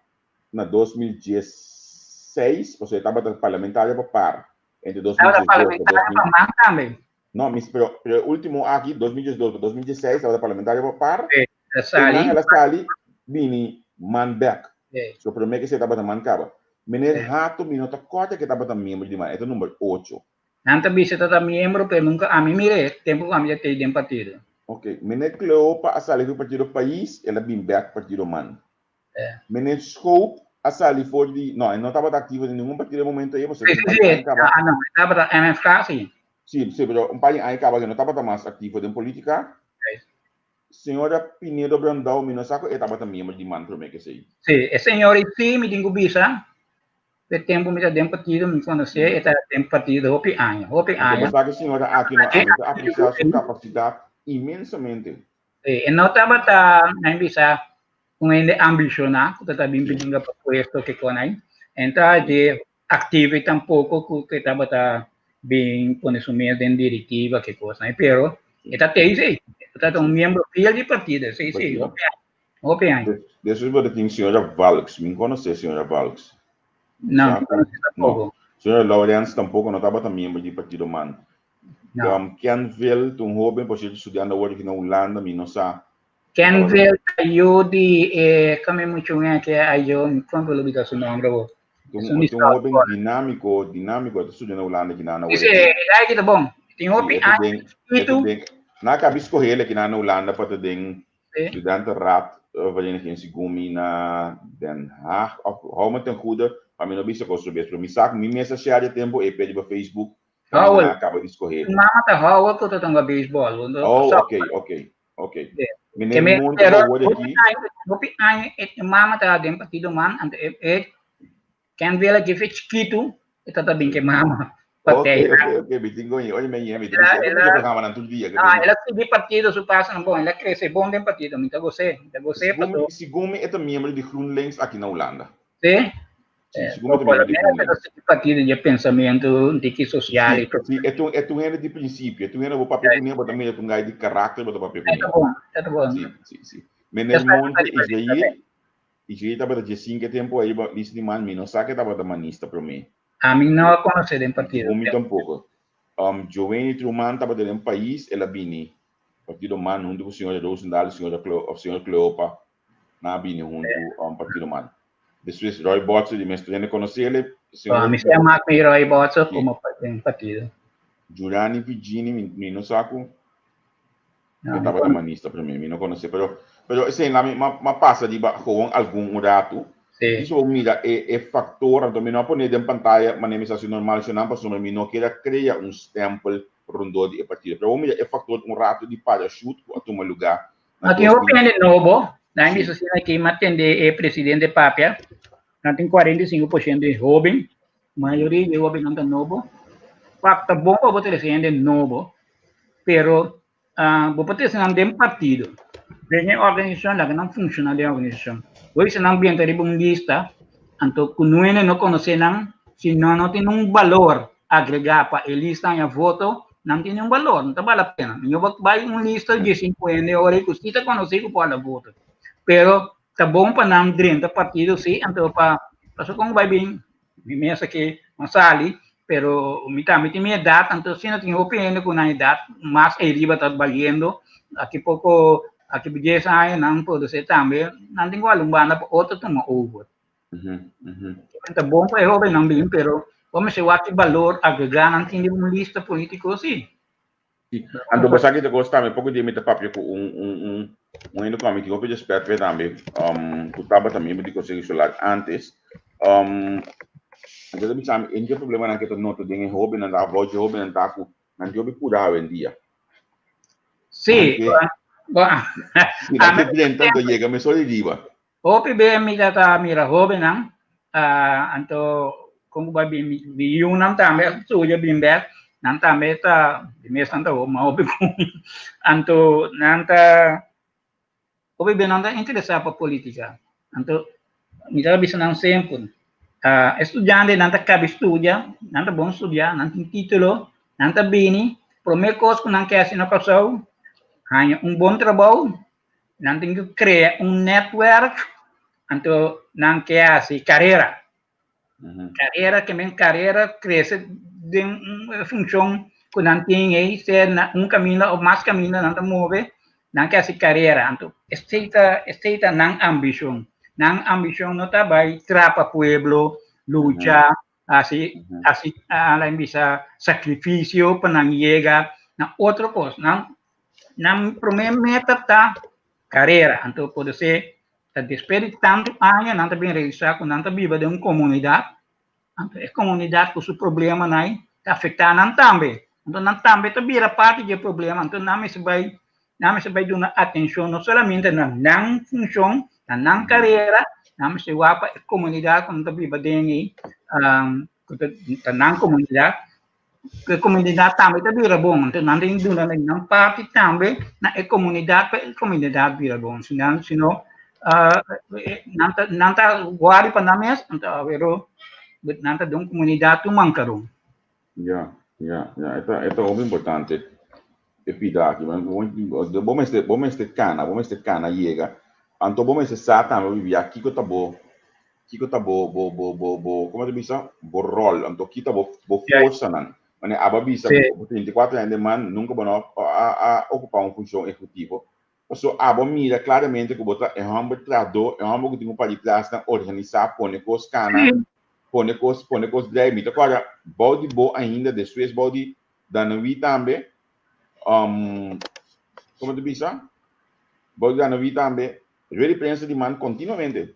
na 2016, pasobra e tabata parlamentario pa par entre Tabata 2012 pa parlamentario 2000. Pa Man tambe. No, mis, pero e último aki, 2012 pa 2016, tabata parlamentario pa par. Sí, el a sali. Einan el a sali bini Man bèk. Sí. So promé ke esei tabata Man kaba. Meneer Hato mi no ta kòrda ke tabata miembro di Man, e ta number 8. Nan ta bisa ta miembro, pero nunka ami mir'é tempu ku ami ta tei den partido. Ok, meneer Cleopa a sali for partido Pais, el a bin bèk partido Man. Meneer Schoop a sali for di, no, e no tabata aktivo den ningun partido e momento ei, pasobra un par di aña kaba. Ah, no, e tabata MFK, si. Si, pero un par di aña kaba ke no tabata mas aktivo den politika. Señora Pinedo Brandao, mi no sa ku e tabata miembro di man promé ke esei. Sí, e señor ei sí mi tin ku bisa, e tempu mi ta den partido mi konosé, e ta den partido hopi aña, hopi Anto aña. bo sa ku e señora aki no, ami ta apresiá su kapasidat inmensamente. Sí, e no tabata, nan bisa, un hende ambishoná ku ta bin bringa pa puesto ke kon ei. E ta di aktivo tampoko ku ke tabata bin pone su mes den direktiva ke kosnan ei, pero e ta tei si, e ta un miembro fiel di partido, si, hopi aña, hopi aña. Despues bo ta tin señora Valks, mi konosé señora Valks. No, mi konosé tampoko. Señora Lawrence tampoko no tabata miembro di partido man. No. Kenville ta un hoben, por sierto studiando awor aki na Hulanda, mi no sa. Kenville ta yu di e kame muchu un ke a yu, mi kon lo bida su nomber awor. Un hoben dinámiko, dinámiko, ta studia na Hulanda aki na Sí, sí, e ki ta bon. Tin hopi aña chikitu. Na kabi skohé aki na Hulanda pa ta den studentenraad vereniging segun mi na Den Haag of hou me ten goede, pa mi no bisa kos robes, pero mi sa ku mi mes a share e tempu e p'e riba Facebook, pa mi na kaba di skohé. Su mama ta Howell ku ta tonga beisbòl. Oh, ok, ok, ok. Meneer Monte Pero awor aki. Hopi aña e mama ta den partido man, anto e Kenville a djefe chikitu, e tata bin ke mama. Ok, ok, ok, mi tin goñe, oye me mi tin goñe, el a programa nan tur dia. No, el a sigui partido su paso nan bon, el a crece bon den partido, mi ta gos'é, mi ta gos'é paso. Segun mi e ta miembro di GroenLinks aki na Hulanda. Sí? Sí, segun mi ta miembro di GroenLinks. Por partido di pensamiento un tiki social. Sí, sí, e ta un hende di principio, e ta un hende bo papia kuné, bo ta mira ta un guy di karakter bo ta papia kuné. E ta bon, e ta bon. Sí, sí, sí. Meneer Monte Isjair, Isjair tabata 15 e tempo ei riba lista di man, mi no sa ke tabata manista promé. Ami no a konosé den partido. Mi tampoko. Joeni Truman tabata den pais, el a bini partido man huntu ku señora Roosendaal i señora Cleo, of señor Cleopa, nan a bini huntu partido man. Despues Roy Botzer di mes tur hende konosé el. Mi sa mak mi Roy Botzer komo den partido. Jurani Virgini, mi no sa ku e tabata manista promé, mi no konosé, pero esei la mi m'a pasa riba gewoon algun un ratu. Sí. Diso bo mira e factor, anto mi no a pone den pantaya manera mi sa hasi normal shonnan pasobra mi no kier a crea un stempel rondó di e partido. Pero bo mira e factor un rato di parachute cu a tuma lugar na. No tin hopi hende nobo, nan bisa asina aki, m'a tende e presidente papia, nan tin 45% di hoben, mayoria di e hobennan ta nobo. Wak, ta bon pa bo trese hende nobo, pero Bo por trese nan den partido, den e organisashon, laga nan funshoná den e organisashon. Bo bisa nan benta riba un lista, anto ku nuene no konosé nan, si nan no tin un balor agregá pa e lista haña voto, nan tin un balor, no ta bal la pena. Mihó bo bai un lista di 15 hende ora ku si ta konosí ku por hala voto. Pero ta bon pa nan drenta partido si, anto pa pasobra kon bai bin Mi mes aki no sali, pero mi tambe tin mi edat, anto si no tin hopi hende ku nan edat mas ei riba ta baliendo, aki poko. Aki pa 10 aña nan produsé tambe, nan tin ku wak un banda pa otro tuma over. Ta bon pa e hóbennan bin, pero bo mester wak ki balor agregá nan tin den un lista polítiko si. Sí. Anto bo sa ki ta kos tambe, poko dia mi ta papia ku un un un un hende ku ami tin hopi respet p'e tambe, um, ku tabata miembro di Konseho Insular antes. Um, anto e ta bisa mi, e dje problemanan ku e ta nota den e hóbennan ta, avó dje hóbennan ta ku nan tin hopi purá awendia. Sí, bo, Si nan ke drenta, anto yega mesora di riba. Hopi be mi ta ta mira hobennan, anto kon ku bai bin mi yunan tambe a studia bin bek, nan tambe ta di mes nan ta hopi mas hopi ku mi, anto nan ta hopi be nan ta interesá pa politika, anto mi ta bisa nan semper, e studiantenan ta kabi studia, nan ta bon studia, nan tin titulo, nan ta bini, promé kos ku nan ke hasi na Kòrsou, haña un bon trabou, Nan tin ku krea un netwerk, anto nan ke hasi karera. Karera ke men karera krese den un funshon ku nan tin ei, sea na un kaminda òf mas kaminda nan ta move, nan ke hasi karera. Anto esei ta esei ta nan ambishon. Nan ambishon no ta bai trapa pueblo, lucha, hasi hasi a bisa sakrifisio pa nan yega na otro kos. Nan nan promé meta ta karera. Anto por esei ta despues di tantu aña nan ta bin realisá ku nan ta biba den un komunidat, anto e komunidat ku su problemanan ei ta afektá nan tambe. Anto nan tambe ta bira parti di e problema, anto nan mester bai nan mester bai duna atenshon no solamente na nan funshon, na nan karera, nan mester wak pa e komunidat ku nan ta biba den ei, ku ta nan komunidat, ku e komunidat tambe ta bira bon. Anto nan tin duna nan parti tambe na e komunidat pa e komunidat bira bon. Si nan si no nan ta nan ta wòri pa nan mes, anto awero nan ta duna komunidat un mankaron. Ya, ya, ya. E ta, e ta hopi importante e pida aki. Bo mester, bo mester kana, bo mester kana yega. Anto bo mester sa tambe bo bia kiko ta bo, kiko ta bo, bo, bo, bo, bo, komo ta bisa? Bo ròl. Anto ki ta bo, bo forsanan. Manera abo a bisa ku 34 aña den man nunka bo no a, a okupá un funshon ehekutivo. Pasobra abo a mira klaramente ku bo ta e hòmber trahadó, e hòmber ku tin ku para di tras nan organisá, pone kos kana, pone kos, pone kos drei. Mi ta kòrda bou di bo ainda, despues bou di Danawi tambe, um, komo ta bisa? Bou di Danawi tambe, rueda di prensa di man kontinuamente.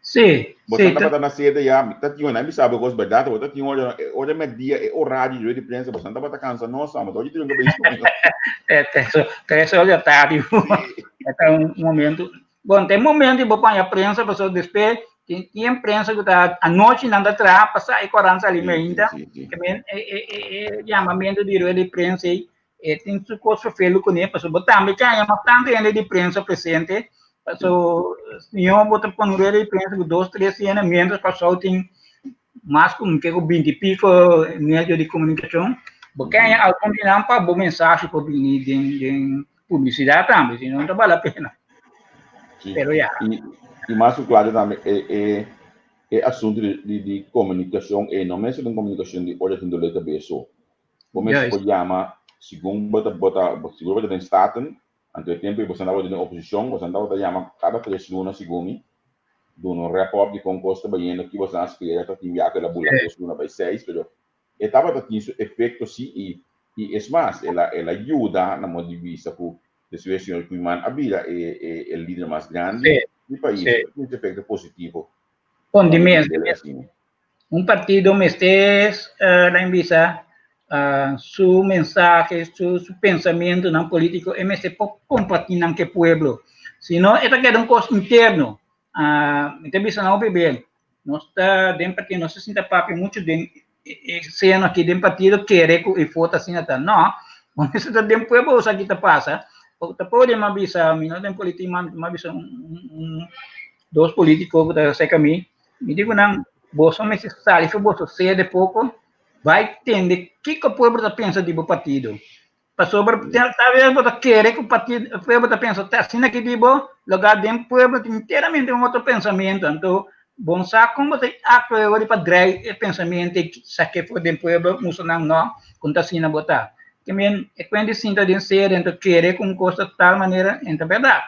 Sí, Bo sí. tabata na sede ya, mi ta tin ora, mi sabe kos bèrdat, bo ta tin ora, e ora mèrdia, e orario di rueda di prensa, bo tabata kansa nos, amo ta oye tin un kabes sueño. 3 or di atardi. E ta un momento. Bon, tin momento bo paña prensa, pasobra despues tin tin prensa ku ta anochi nan ta traha pa sa e koran sali mainta. Ke men e e e e yamamentu di rueda di prensa ei e tin su kos ferfelu kuné, pasobra bo tambe ta haña mas tantu hende di prensa presente. Pasobra si bo ta pone rueda di prensa ku dos tres hende, miéntras Kòrsou tin mas ku ke ku binti i piko medio di komunikashon, bo ke haña algun di nan pa bo mensahe por bini den den publisidat tambe, si no no ta bale la pena. Sí. Pero ya. I mas ku klaro tambe e e e asuntu di di di komunikashon e no mester un komunikashon di ora tin dolé kabes so. Bo mester por yama segun bo ta bo ta sigur bo ta den Staten, anto e tempu ei boso tabata den oposishon, boso tabata yama kada tres luna segun mi, duna un wrap up di kon kos ta bayendo, ki boso a spera, ta tin biaha ku el a bula tres luna bai seis, pero E tabata tin su efecto si y y es mas el a el a yuda na modo di bisa cu despues señor Koeiman a bira e e e lider mas grandi di pais. E tin su efecto positivo. Bon di mes un partido mester lain bisa su mensahe su su pensamentonan politico e mester por comparti nan cu e pueblo si no e ta keda un cos interno. Mi ta bisa nan hopi bien. Nos ta den partido, nos ta sinta papia mucho den e seno aki den partido kere ku e foto asina ta. No, bo mester ta den pueblo bo sa ki ta pasa. Ta por mi a bisa, mi no den politik, ma mi a bisa un dos politiko ku ta serka mi, mi di ku nan, boso mester sali for boso sede poko, bai tende kiko pueblo ta pensa di bo partido. Pasobra talves bo ta kere ku partido pueblo ta pensa ta asina ki di bo, loga den pueblo tin enteramente un otro pensamiento. Anto bo no sa kon bo ta aktua e ora pa drei e pensamiento ei sake for den pueblo mustra nan no kon ta asina bo ta. Ke men e kwen di sinta den sede ento kere ku un kos ta tal manera en ta bèrdat.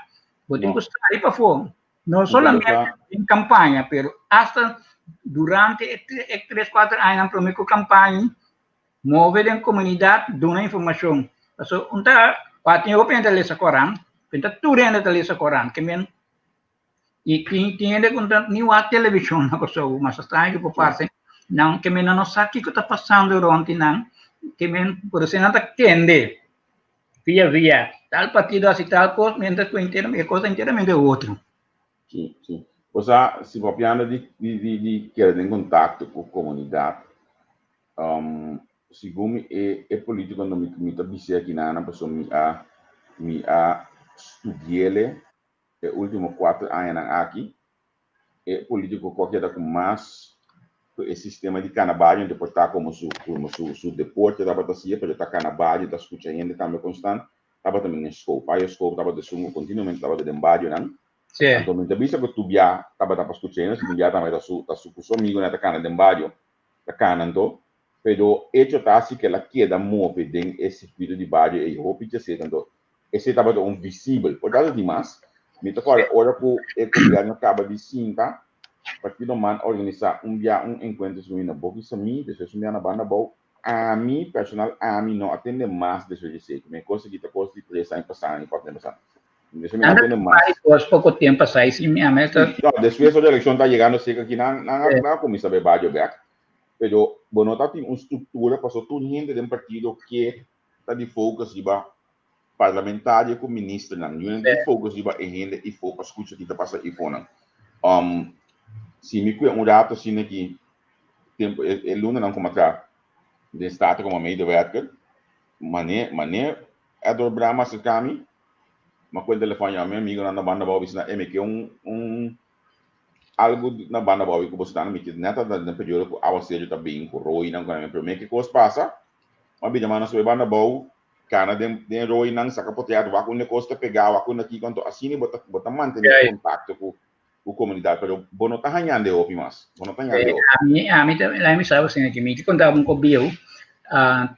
Bo tin ku sali pafó, no solamente den kampaña, pero asta durante e tres kuater añanan promé ku kampaña, move den komunidat duna informashon. Pasobra un ta wak tin hopi hende ta lesa koran, pero ta tur hende ta lesa koran. Ke men i tin tin hende ku no ta ni wak televishon na Kòrsou, mas straño ku por parse, nan ke men nan no sa kiko ta pasando rònt di nan, ke men por esei nan ta kende via via tal partido hasi tal kos, mientras ku e kos ta enteramente otro. Sí, sí. Osea, si papiando di di di di keda den kontakto ku komunidat, segun mi e e politikonan mi mi ta bis'é akinan pasobra mi a mi a studi'ele e ultimo kuater añanan aki, e politico cu a keda cu mas cu e sistema di cana bario por ta como su como su su deporte tabata hacia, pero ta cana bario, ta scucha hende tambe constant, tabata men scope. Payo scope tabata esun cu continuamente tabata den barionan. Anto mi ta bisa cu tur bia tabata pa scucha hende, si tin bia tambe ta su ta su cu su amigonan ta cana den bario, ta cana anto, pero hecho ta si cu el a keda move den e circuito di bario ey hopi dje anto Esei tabata un visibel. Por tanto di mas, mi ta kòrda ora ku e gobièrnu kaba di sinta, Partido man a organisá un bia un enkuentro sumi na Boki Samí, despues un bia na Banda Bou. Ami, personal ami, no a tende mas despues di esei. Mi kos aki ta kos di tres aña pasá, aña kuater aña pasá. Despues mi no a tende mas. Kos poko tempu pasá i si mi a mester. No, despues ora elekshon ta yegando serka aki nan nan a kuminsá bai badio bèk. Pero bo no ta tin un struktura pasobra tur hende den partido ke ta di focus riba parlamentario ku ministernan. Yu di focus riba e hende ifo pa skucha ki ta pasa ifonan. Si mi kue un rato asina ki tempu e, e lunanan ku matra den Staten komo medewerker, mane mane Edward Bram a aserka mi, m'a kue el telefòn yama mi amigonan na banda abou bisa nan, e mi ke un un algu na banda abou ku bo sta, mi ke nèt den periodo ku awaseru ta bin ku roinan ku nan, promé ki kos pasa M'a bira mano su e banda bou, kana den den rooinan, saka potret, wak unda e kos ta pegá, wak unda kiko, anto asina bo ta bo ta mantené kontakto ku ku komunidat, pero bo no ta hañando e hopi mas, bo no ta hañando e hopi. Ami ami ta laga mi sa asina ki mi ta konta bo un kos bieu,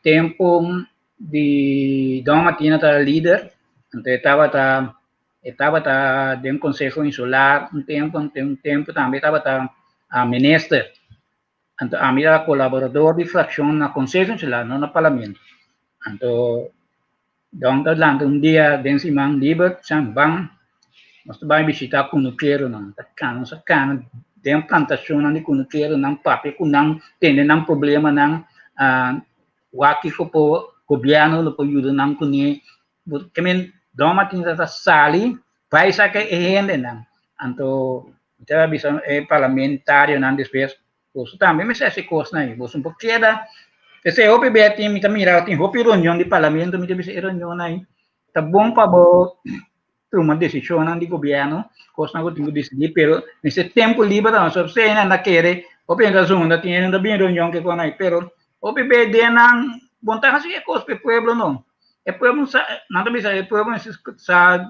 tempu di Don Martina ta lider, anto e tabata e tabata den konseho insular un tempu, un tempu tambe e tabata minister. Anto ami ta kolaborador di frakshon na Konseho Insular, no na Parlamento. Anto Don ta lanta un dia den siman liber, san ban, nos ta bai bishitá kunukeronan. Ta kana, nos a kana den plantashonnan di kunukeronan, papia ku nan, tende nan problemanan, wak kiko por gobièrnu lo por yuda nan kuné. Ke men Don Martin ta sali bai saka e hendenan. Anto mi ta bisa e parlamentarionan despues, boso tambe mester hasi kosnan ei, boso no por keda. P'esei hopi bia tin mi ta mira tin hopi reunion di parlamento, mi ta bisa e reunionnan ei ta bon pa bo tuma desishonnan di gobièrnu, kosnan ku tin ku disidí, pero mester tempu liber tambe. So p'esei nan ta kere hopi hende ta zunda, tin hende ta bin reunion ke kosnan ei, pero hopi bia den nan bo no ta hasi e kos pa e pueblo no. E pueblo sa, nan ta bisa e pueblo mester sa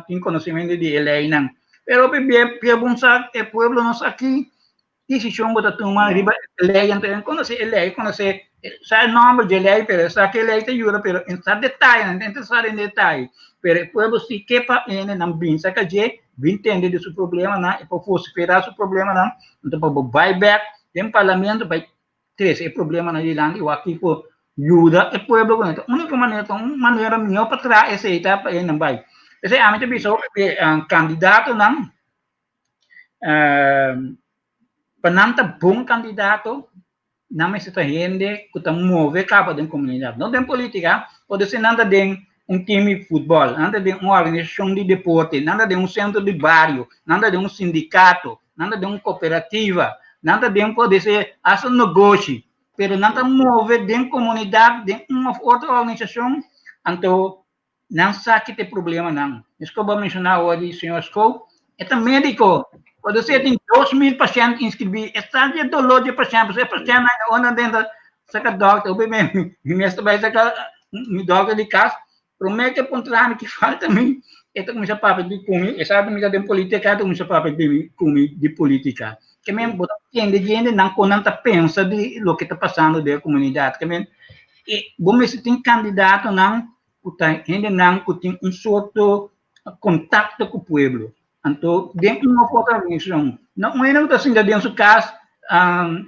tin conocimiento di e leynan. Pero hopi bia pueblo sa, e pueblo no sa ki decision bo ta tuma riba e ley. Anto e conoce e ley, conoce, sa e nomber di e ley, pero sa ki e ley ta yuda, pero e sa detaye, nan ta interesa den detaye. Pero e pueblo si ke pa hende nan bin saka dje, bin tende di su problemanan, e por vocifera su problemanan, anto pa bo bai bek den parlamento bai trese e problemanan dilanti i wak kiko yuda e pueblo ku ta úniko manera ta un manera mihó pa traha esei ta pa e nan bai. P'esei ami ta bisa hopi ku e kandidatonan pa nan ta bon kandidato nan mester ta hende ku ta move kaba den komunidat, no den polítika, por esei nan ta den un tim di futbòl, nan ta den un organisashon di deporte, nan ta den un sentro di bario, nan ta den un sindikato, nan ta den un kooperativa, nan ta den por ser hasta un negoshi, pero nan ta move den komunidat, den un òf otro organisashon, anto nan sa ki ta e problemanan. Meskos bo a menshoná awor di señor Schoof, e ta médiko, por ser tin 2000 pashènt inskribí, e sa di e doló di e pashènt, pasobra e pashèntnan e ora nan drenta saka dòkter, hopi bes mi mes ta bai saka mi dòkter di kas, Promé ke puntra mi ki falta mi, e ta kuminsá papia di ku mi, e sa ku mi ta den politika, e ta kuminsá papia di mi ku mi di politika. Ke men bo ta tende djende nan kon nan ta pensa di loke ta pasando den e komunidat. Ke men. E bo mester tin kandidatonan ku ta hendenan ku tin un sorto kontakto ku pueblo. Anto den un of otro organisashon. No un hende ku ta sinta den su kas,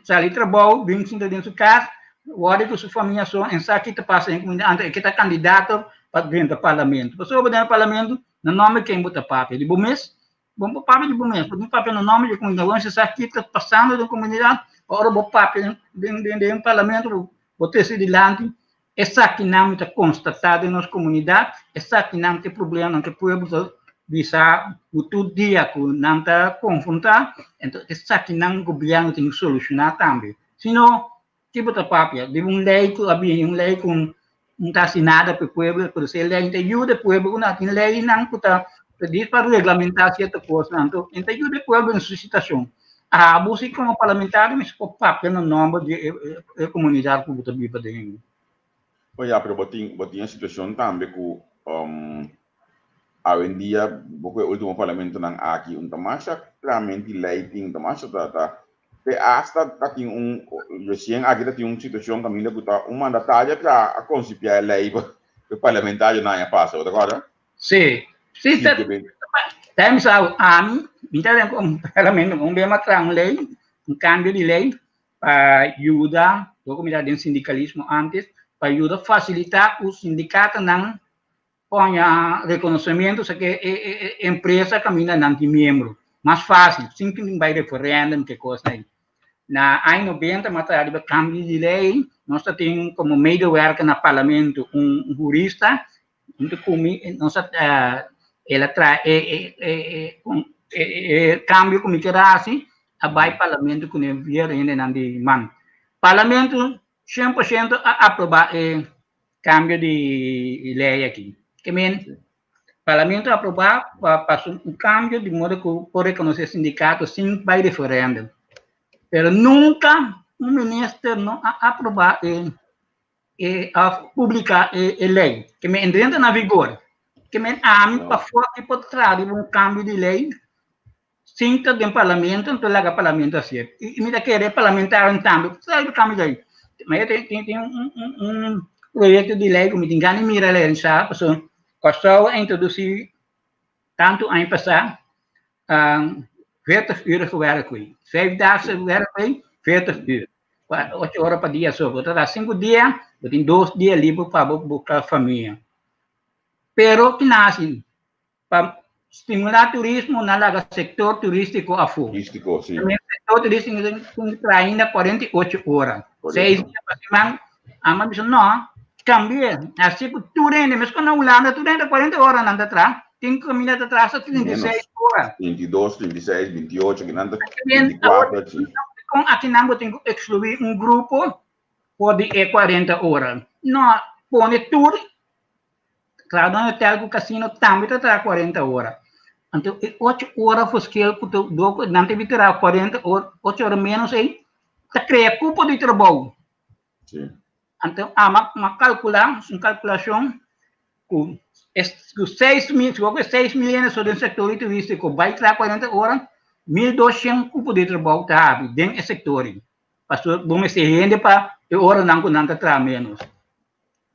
sali trabou, bin sinta den su kas, wòrdu ku su famia so en sa ki ta pasa den komunidat. Anto e ke ta kandidato pa drenta parlamento. Pasobra bo drenta parlamento, na nòmber ken bo ta papia? Di bo mes? Bo no por papia di bo mes, bo tin papia na nòmber di e komunidat. Bo mester sa ki ta pasando den komunidat, pa ora bo papia den den den parlamento bo trese dilanti esakinan mi ta konstatá den nos komunidat, esakinan ta e problemanan ku e pueblo ta bisa ku tur dia ku nan ta konfrontá, enton esakinan gobièrnu tin ku solushoná tambe. Si no, ki bo ta papia? Di un lei ku a bini, un lei ku no ta hasi nada pa e pueblo, pero si e lei no ta yuda e pueblo, ku nan tin leinan ku ta dis pa reglamentá sierto kosnan, anto e ta yuda e pueblo den su situashon. Abo si komo parlamentario mester por papia na nòmber di e komunidat ku bo ta biba den. Bo ya, pero bo tin bo tin e situashon tambe ku awendia bo ku e ultimo parlamentonan aki un ta masha claramente lei tin, un ta masha ta ta te hasta ta tin un resien aki ta tin un situashon kaminda ku ta un mandatario a konsipia e lei pa e parlamentarionan a pasa, bo ta kòrda? Sí, sí, ta, ta mi sa ami, mi ta den un parlamento, un bema traha un ley, un cambio di ley pa yuda, yo mi ta den sindicalismo antes, pa yuda facilita ku sindicatonan poña reconocimiento, sa ke e, e, e empresa kaminda nan tin miembro, mas fácil, sin tin bai referendum ke kos ei. Na aña 90 m'a traha riba cambio di ley, nos ta tin como medewerker na parlamento un, un jurista. Huntu ku mi nos a el a traha e e e e kambio ku mi ker hasi a bai parlamento ku ne bier hendenan di man. Parlamento 100% a aproba e kambio di lei aki. Ke men parlamento a aproba pa pasa un kambio di modo ku por rekonosé sindikato sin bai referendum. Pero nunka un minister no a aproba e e of publica e, e ley que me entra na vigor que me ami pa forte por traha riba un cambio di ley sin ta den parlamento entonces laga parlamento hacer y, y mi ta kere parlamentario tambe traha riba cambio di ley ma yo tin tin tin un, un, un proyecto di ley ku mi tin gana di mira ley sa pasobra Kòrsou a introduci tantu aña pasá 40 uurige werkweek. Vijfdaagse werkweek, 40 uur. 8 ora pa dia so. Bo ta traha 5 dia, bo tin 2 dia liber pa bo busca famia. Pero kina hasi? Pa stimula turismo, nan laga sector turistico afó. Turistico, si. Sector turistico tin traha ainda 48 ora. 6 dia pa siman. Ama bisa no, cambie. Asi cu tur hende, mescos na Hulanda, tur hende 40 ora nan ta traha. Tin caminda ta traha hasta 36 ora. 32, 36, 28, kinan ta 24. Si. Con akinan bo tin cu exclui un grupo for di e 40 ora? No, pone tur. Claro, na hotel cu casino tambe ta traha 40 ora. Anto e 8 ora verschil cu ta do, nan ta traha 40 ora, 8 ora menos ei, ta crea cupo di trabou. Sí. Anto ama ma calcula, un calculacion cu es cu 6 mil, si cu 6 mil hende so den sector turistico bai traha 40 ora, 1200 cupo di trabou ta habri den e sector. Pasobra bo mester hende pa e oranan cu nan ta traha menos.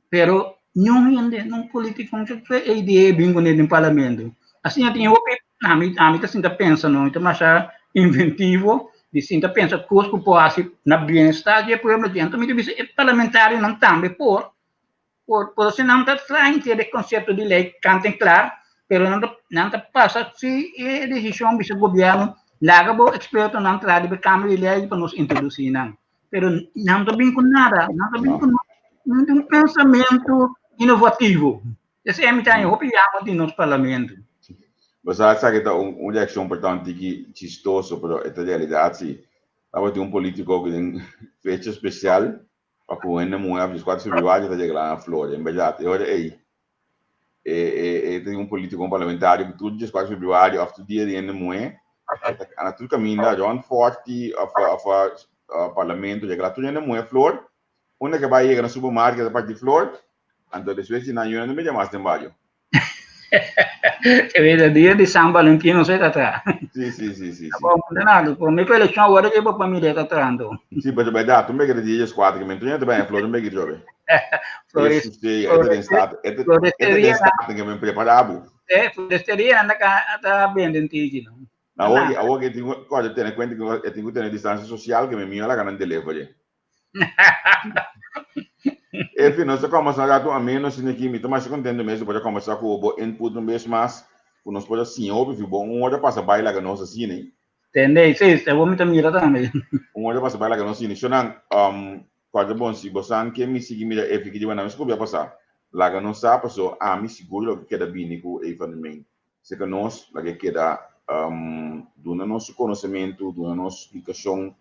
Pero niun hende, niun politico no ta e idea bin cune den parlamento. Asina tin hopi, ami, ami ta sinta pensa no, mi ta masha inventivo di sinta pensa cos cu por haci na bienestar di e pueblo aki. Anto mi ta bisa e parlamentarionan tambe por, por, por si nan ta traha henter e concepto di ley kant en klaar, pero nan ta, nan ta pasa si e decision bisa gobierno laga bo expertonan traha riba e cambio di ley pa nos introduci nan. Pero nan ta bin ku nada, nan ta bin ku un pensamentu inovativo. Esei mi ta hopi yama di nos parlamento. Bo sa esaki ta un un reakshon por ta un tiki chistoso, pero e ta realidat si. Tabatin un politiko ku den fecha spesial pa ku hende muhé òf 14 febrüari ta regala nan flor. En bèrdat e ora ei e e e ta un politiko, un parlamentario ku tur 14 febrüari òf tur dia di hende muhé e ta anda tur kaminda rònt Fòrti òf òf parlamento regala tur hende muhé flor. Unda ke bai yega na supermarket ta parti flor, anto despues di nan yuna no mira mas den bario. E dia di San Valentin no se ta tra. Si, si, si, si. Bom, nada, por mi elección ahora que pa mi ta trando. Si, pero verdad, tu me que dia 4 que me tu bem, Flor, me que jobe. Flores, Sí, este den staat, este este den staat que me preparabo. Eh, floresteria anda ka ta benden tiki, no. Awor, awor que tengo, cuando tener cuenta que tengo que tener distancia social que me mío la ganan delivery. En fin, nos ta kombersá un ratu ameno asina aki. Mi ta masha kontento mes di por a kombersá ku bo input un bes mas, ku nos por a siña hopi fi bo. Un ora pasa bai laga nos asina. Tende, sí, e bo mi ta mira tambe. Un ora pasa bai laga nos asina. Shonnan, kòrda bon, si bo san ke mi sigui mira efi ki di wena mi skubia pasá, laga nos sa, paso ami sigur lo ke keda bini ku Eva den men. Seka nos, laga e keda duna nos su konosementu, duna nos splikashon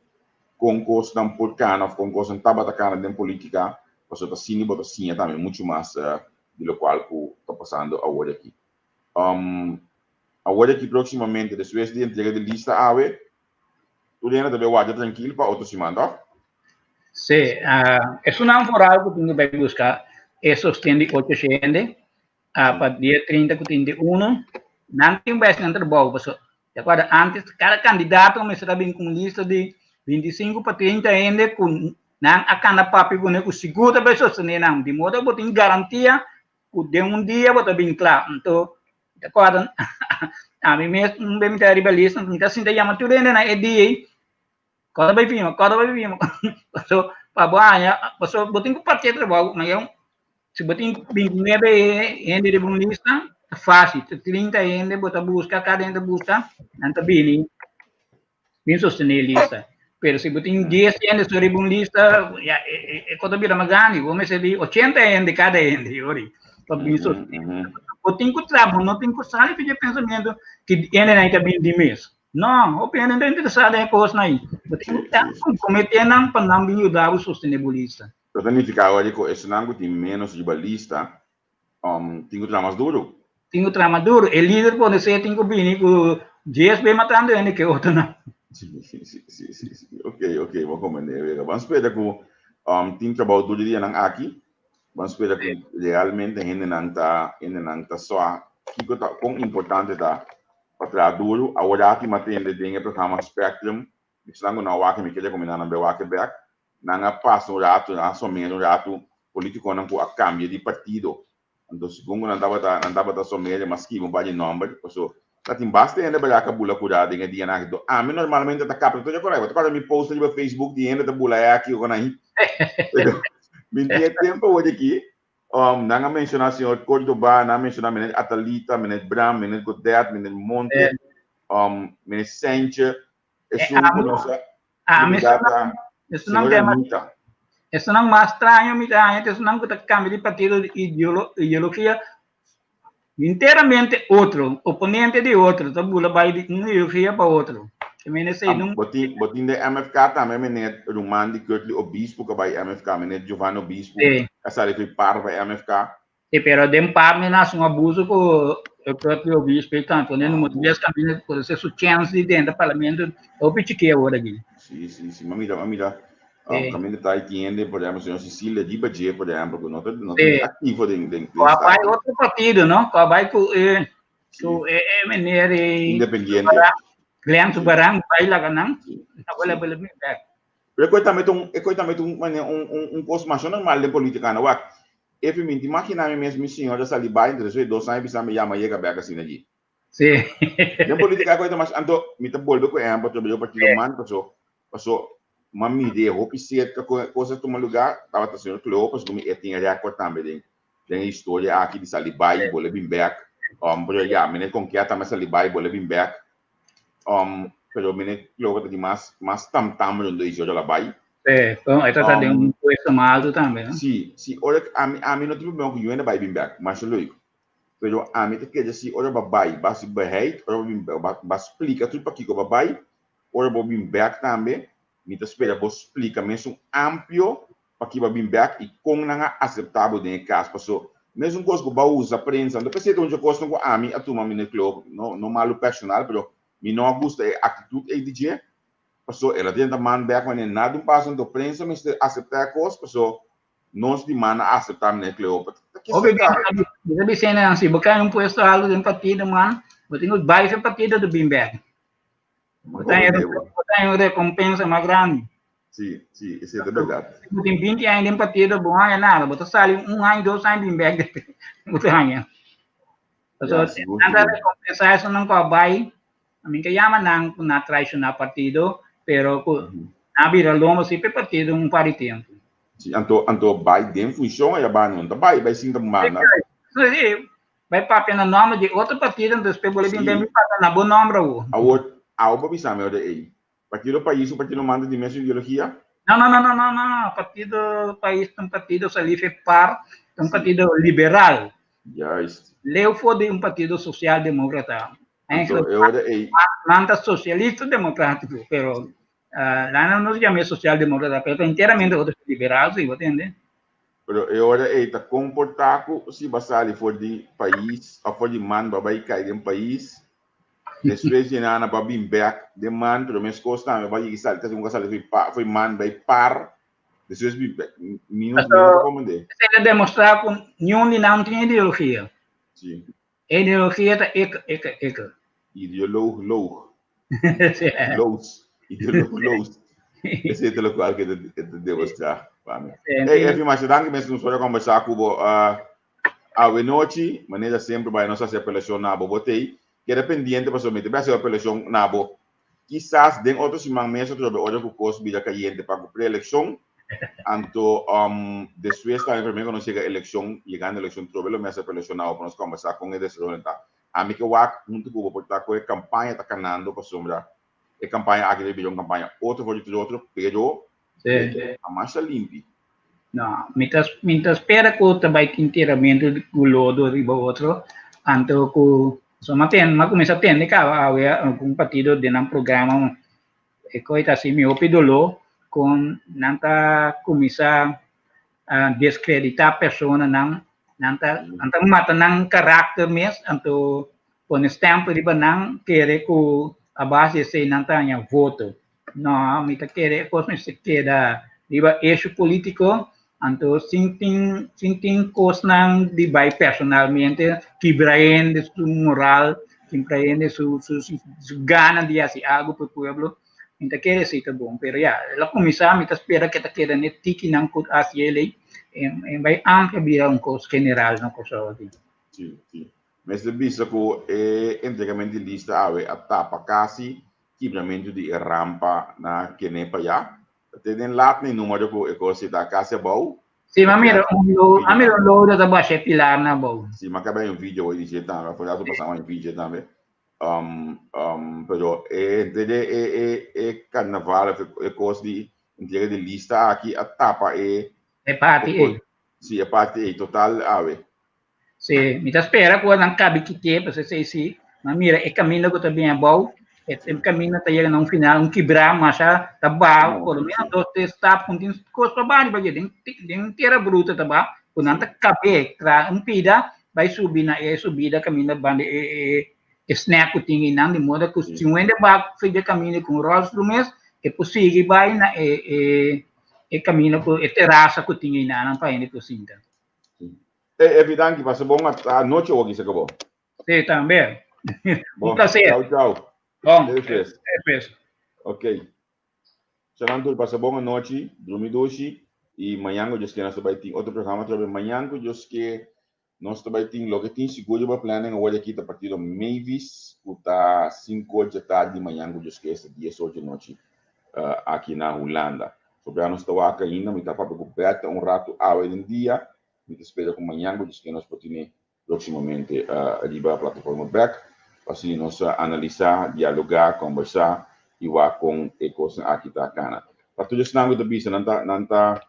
kon kosnan por kana òf kon kosnan tabata kana den polítika, pasobra ta asina bo ta siña tambe muchu mas di lokual ku ta pasando awor aki. Awor aki próksimamente despues di entrega di lista awe, tur hende ta bai warda trankil pa otro siman, tòg? Sí, esunnan foral ku tin ku bai buska e sosten di ocho hende pa dia 30 ku 31 nan tin bes nan trabou paso te acuerda antes kada kandidato mester a bin ku un lista di 25 pa 30 hende ku nan a kanda papia kuné ku sigur ta bai sostené nan di modo bo tin garantia ku den un dia bo ta bin kla. Anto te acuerda ami mes un bes mi ta riba lista mi ta sinta yama tur hende na e dia ei kòrda bai firma kòrda bai firma paso pa bo haña paso bo tin ku parti e trabou Si bo tin 29 hende riba un lista, ta fácil. Ta 30 hende bo ta buska, kada hende ta buska, nan ta bini bin sostené e lista. Pero si bo tin 10 hende so riba un lista, ya, e, e, e kos ta bira mas grandi. Bo mester di 80 hende kada hende, yori, pa bin sostené. Bo tin ku traha, bo no tin ku sali for di e pensamentu ku hendenan ta bin di mes. No, hopi hende no ta interesá den e kosnan ei. Bo tin ku traha, komprometé nan pa nan bin yuda bo sostené bo lista. Lo ta nifiká awor ku esnan ku tin ménos riba lista tin ku traha mas duru. Tin ku traha mas duru. E lider pone ser tin ku bini ku dies be matando hende ke otronan. Si, si, si, si, si, si. Ok, ok, bo komprendé, Vega. Ban spera ku tin trabou duru di dianan aki. Ban spera ku realmente hendenan ta, hendenan ta sa kiko ta, kon importante ta pa traha duru. Awor aki mi a tende den e programa Spectrum, esnan ku no a wak mi ke rekomendá nan bai wak e bèk. Nan a pasa un ratu, nan a somera un ratu politiconan cu a cambia di partido. Anto segun cu nan tabata, nan tabata somera, m'a skibi un par di nomber, paso ta tin basta hende bera ca bula cura den e dianan aki. Anto ami normalmente ta capta tur e cora. Bo ta corda mi post riba Facebook di hende ta bula e aki o con Pero mi tin e tempo awor aki, nan a menciona señor Cordoba, nan a menciona meneer Atalita, meneer Bram, meneer Godet, meneer Monte, meneer Sentje, Esun ku nos a Ami esunnan tema esunnan mas straño mi ta haña ta esunnan ku ta kambia di partido di ideologia enteramente otro, oponente di otro, ta bula bai di un ideologia pa otro. Bo tin bo tin den MFK tambe meneer Ruman di Curtly Obispo ku a bai MFK, meneer Giovanni Obispo a sali ku e par pa MFK. Sí, pero den par mi nace un abuso cu e propio obispo y tanto, ne número 10 también puede ser su chance di dentro parlamento, hopi chiqué ahora aquí. Sí, sí, sí, ma mira, ma mira, um, caminda ta tiende, por ejemplo, señor Cecilia di Baje, por ejemplo, que no ta, no ta Sí. activo den, den, den Cu a bai Staten. otro partido, no? Cu a bai cu eh, Sí. cu eh, eh, meneer eh, Independiente. Glenn Sí. Subarán, bai laga nan. Sí. Abuela, Sí. abuela, mi back. Pero e koe tambe ta un, e koe tambe ta un manera, un, un, un kos masha normal den politica no. Wak, efi mi ta imagina mi mes mi señor ta sali bai, entonces despues di dos aña bisa mi yama yega bek asina allí. Sí. Den politica e koe ta masha, anto mi ta bolbe ku ehempel trobe yo partido man, paso, paso m'a mira e hopi cerca kon e kos a tuma lugar, tabata señor Cleopas ku mi e tin e record tambe den, den e historia aki di sali bai, bolbe bin bek. Pero ya, meneer Conquer tambe a sali bai, bolbe bin bek. Um, pero mene logo ta di mas mas tam tam rondo y yo la bai. Sí, bon, esta ta den un puesto más alto tambe, no? Sí, sí, ora ami ami no tin problema ku Juena bai bin bek, masha leuk. Pero ami ta kere si ora ba bai, ba si beheid, ora ba bin ba, ba splika tur pakiko ba bai, ora bo bin bek tambe, mi ta spera bo splika mesun amplio paki ba bin bek i kon nan a asepta bo den e kas. Paso mesun kos ku ba usa prensa, no ta pesei ta un dje kosnan ku ami a tuma mi na e club, no no malu personal, pero mi no a gusta e aktitut ei di dje, paso el a drenta man bek wanneer nada un pasa, anto prensa mester asepta e kos, paso nos di man a asepta mi na e club. Hopi bia mi ta bisa si bo kai un puesto alto den partido man, bo tin ku bai e partido ta bin bek. Bo ta haña un rekompensa mas grandi. Si, si, esei ta bèrdat. Bo tin 20 aña den partido, bo no haña nada. Bo ta sali un aña, dos aña bin bek, bo ta haña. Pasobra nan ta rekompensá esunnan ku a bai. Mi ka yama nan ku nan a traishoná partido, pero ku nan a bira lomba si pa e partido un par di tempu. Si, anto, anto bai den funshon aya bai no ta bai, bai sinta manda. Si, bai papia na nòmber di otro partido, anto despues bo lo bin bin papia na bo nòmber awor. Awor, awo bo bisa mi ora ei, Partido Pais ku Partido Manda di mesun ideologia? No, no, no, no, no, no. Partido Pais ta un partido salí fe par, ta un partido liberal. Juist. Leu for di un partido social-demócrata. Anto, e ora ei. Nan ta socialista democrático, pero uh, nan no se llama social-demócrata, pero ta enteramente otro liberal, sí, bo tende? Pero e ora ei ta komportá ku si bo sali for di pais òf for di man bo a bai kai den pais, despues di nana bo a bin bèk den man, pero meskos tambe bo a yega sali, kasi bo a sali for pa for man bai par, despues bin bèk. Mi no mi no ta komprendé. Esei ta demostrá ku niun di nan no tin ideologia. Si. E ideologia ta ik, ik, ik. Ideoloog, loog. Loos. Ideoloog, loos. Esei ta lokual ke e ta demostrá pa mi. Hey, Efi, masha danki mes nos por a kombersá ku bo awe nochi. Manera semper bai nos hasi apelashon na bo. Bo t'ei keda pendiente pasobra mi ta bai hasi un apelashon na bo Kisas den otro siman mes atrobe ora ku kos bira kayente pa ku preelekshon, anto despues tambe prome ku nos yega elekshon, yegando elekshon trobe lo mester preelekshon awo pa nos kombersá kon e desaroyonan ta. Ami ke wak huntu ku bo por ta ku e kampaña ta kanando pasobra e kampaña aki ta bira un kampaña otro for di tur otro, pero a masha limpi. No, mi ta mi ta spera ku ta bai tin tiramentu ku lodo riba otro, anto ku so m'a tende m'a kuminsá tende kaba awe algun partido den nan programa e koi ta hasi mi hopi doló kon nan ta kuminsá a deskreditá personanan, nan ta nan ta mata nan karakter mes anto pone stèmpel riba nan kere ku a base di esei nan ta haña voto. No, mi ta kere e kos mester keda riba esho politico, anto sin tin sin tin kosnan di bai personalmente kibra hende su moral, kibra hende su su su gana di hasi algo pa e pueblo, mi ta kere esei ta bon, pero ya, el a kuminsá, mi ta spera ke ta keda n'e tikinan ku hasi e lei, en bai amplia bira un kos general na Kòrsou aki. Sí, sí. Mester bisa ku e entregamentu di lista awe a tapa kasi kibramentu di e rampa na kene pa ya. Ta te den lat ni numero ku e kos si ta kasi abou. Si, m'a mira un lo, m'a mira un lodo ta basha e pilarnan abou. Si, m'a kaba un video hoy di dje tambe, afuera su pasaba un video tambe. Um, um, pero e henter e, e, e, e carnaval of e kos di entrega di lista aki a tapa e E parti ei. Si, e parti ei total awe. Si, mi ta spera ku nan kabi kik'é, pasobra esei si, nan mira e kaminda ku ta bin abou, e kaminda ta yega na un final, un kibrá masha ta baha, por lo menos dos, tres stap, ku tin kos pa baha riba dje, den den tera bruta ta baha, ku nan ta kab'é traha un pida bai subi na e subida kaminda banda e e e snack ku tin einan, di moda ku si un hende baha for di e kaminda ku un ròlstoel mes, e por sigui bai na e e e kaminda ku e terasa ku tin einan pa hende por sinta. Hey, Efi, danki. Pasa bon anochi awor kisa kabo. Sí, tambe. Un placer. Chau, chau. Bon. Despues. Despues. Ok. Sanan tur pasa bon anochi, drumi dushi y mañan cu Dios ke nos ta bay tin otro programa atrobe. Mañan cu Dios ke nos ta bay tin loke tin sigur riba planning awor aki ta partido Mavis cu ta cinco dje tardi mañan cu Dios ke esta dies or dje nochi aki na Hulanda. Sobra nos ta wak ainda, mi ta papia cu Bertha un rato awe den dia. Mi ta spera cu mañan cu Dios nos por tene proximamente riba plataforma bek pa asina nos analisa, dialoga, combersa y wak con e cosnan aki ta cana. Pa tur esnan cu ta bisa nan ta nan ta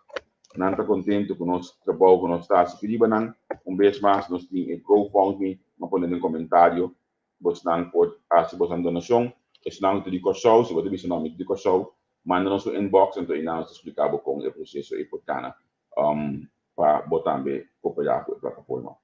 nan ta contento cu nos trabou cu nos ta haci, pidi nan un bes mas nos tin e GoFundMe, mi a pone den comentario Bosnan por hasi bosnan donashon. Esnan ku ta di Kòrsou, si bo ta bisa no mi ta di Kòrsou, manda nos un inbox anto einan nos ta splika bo kon e proseso ei por kana pa bo tambe koperá ku e plataforma.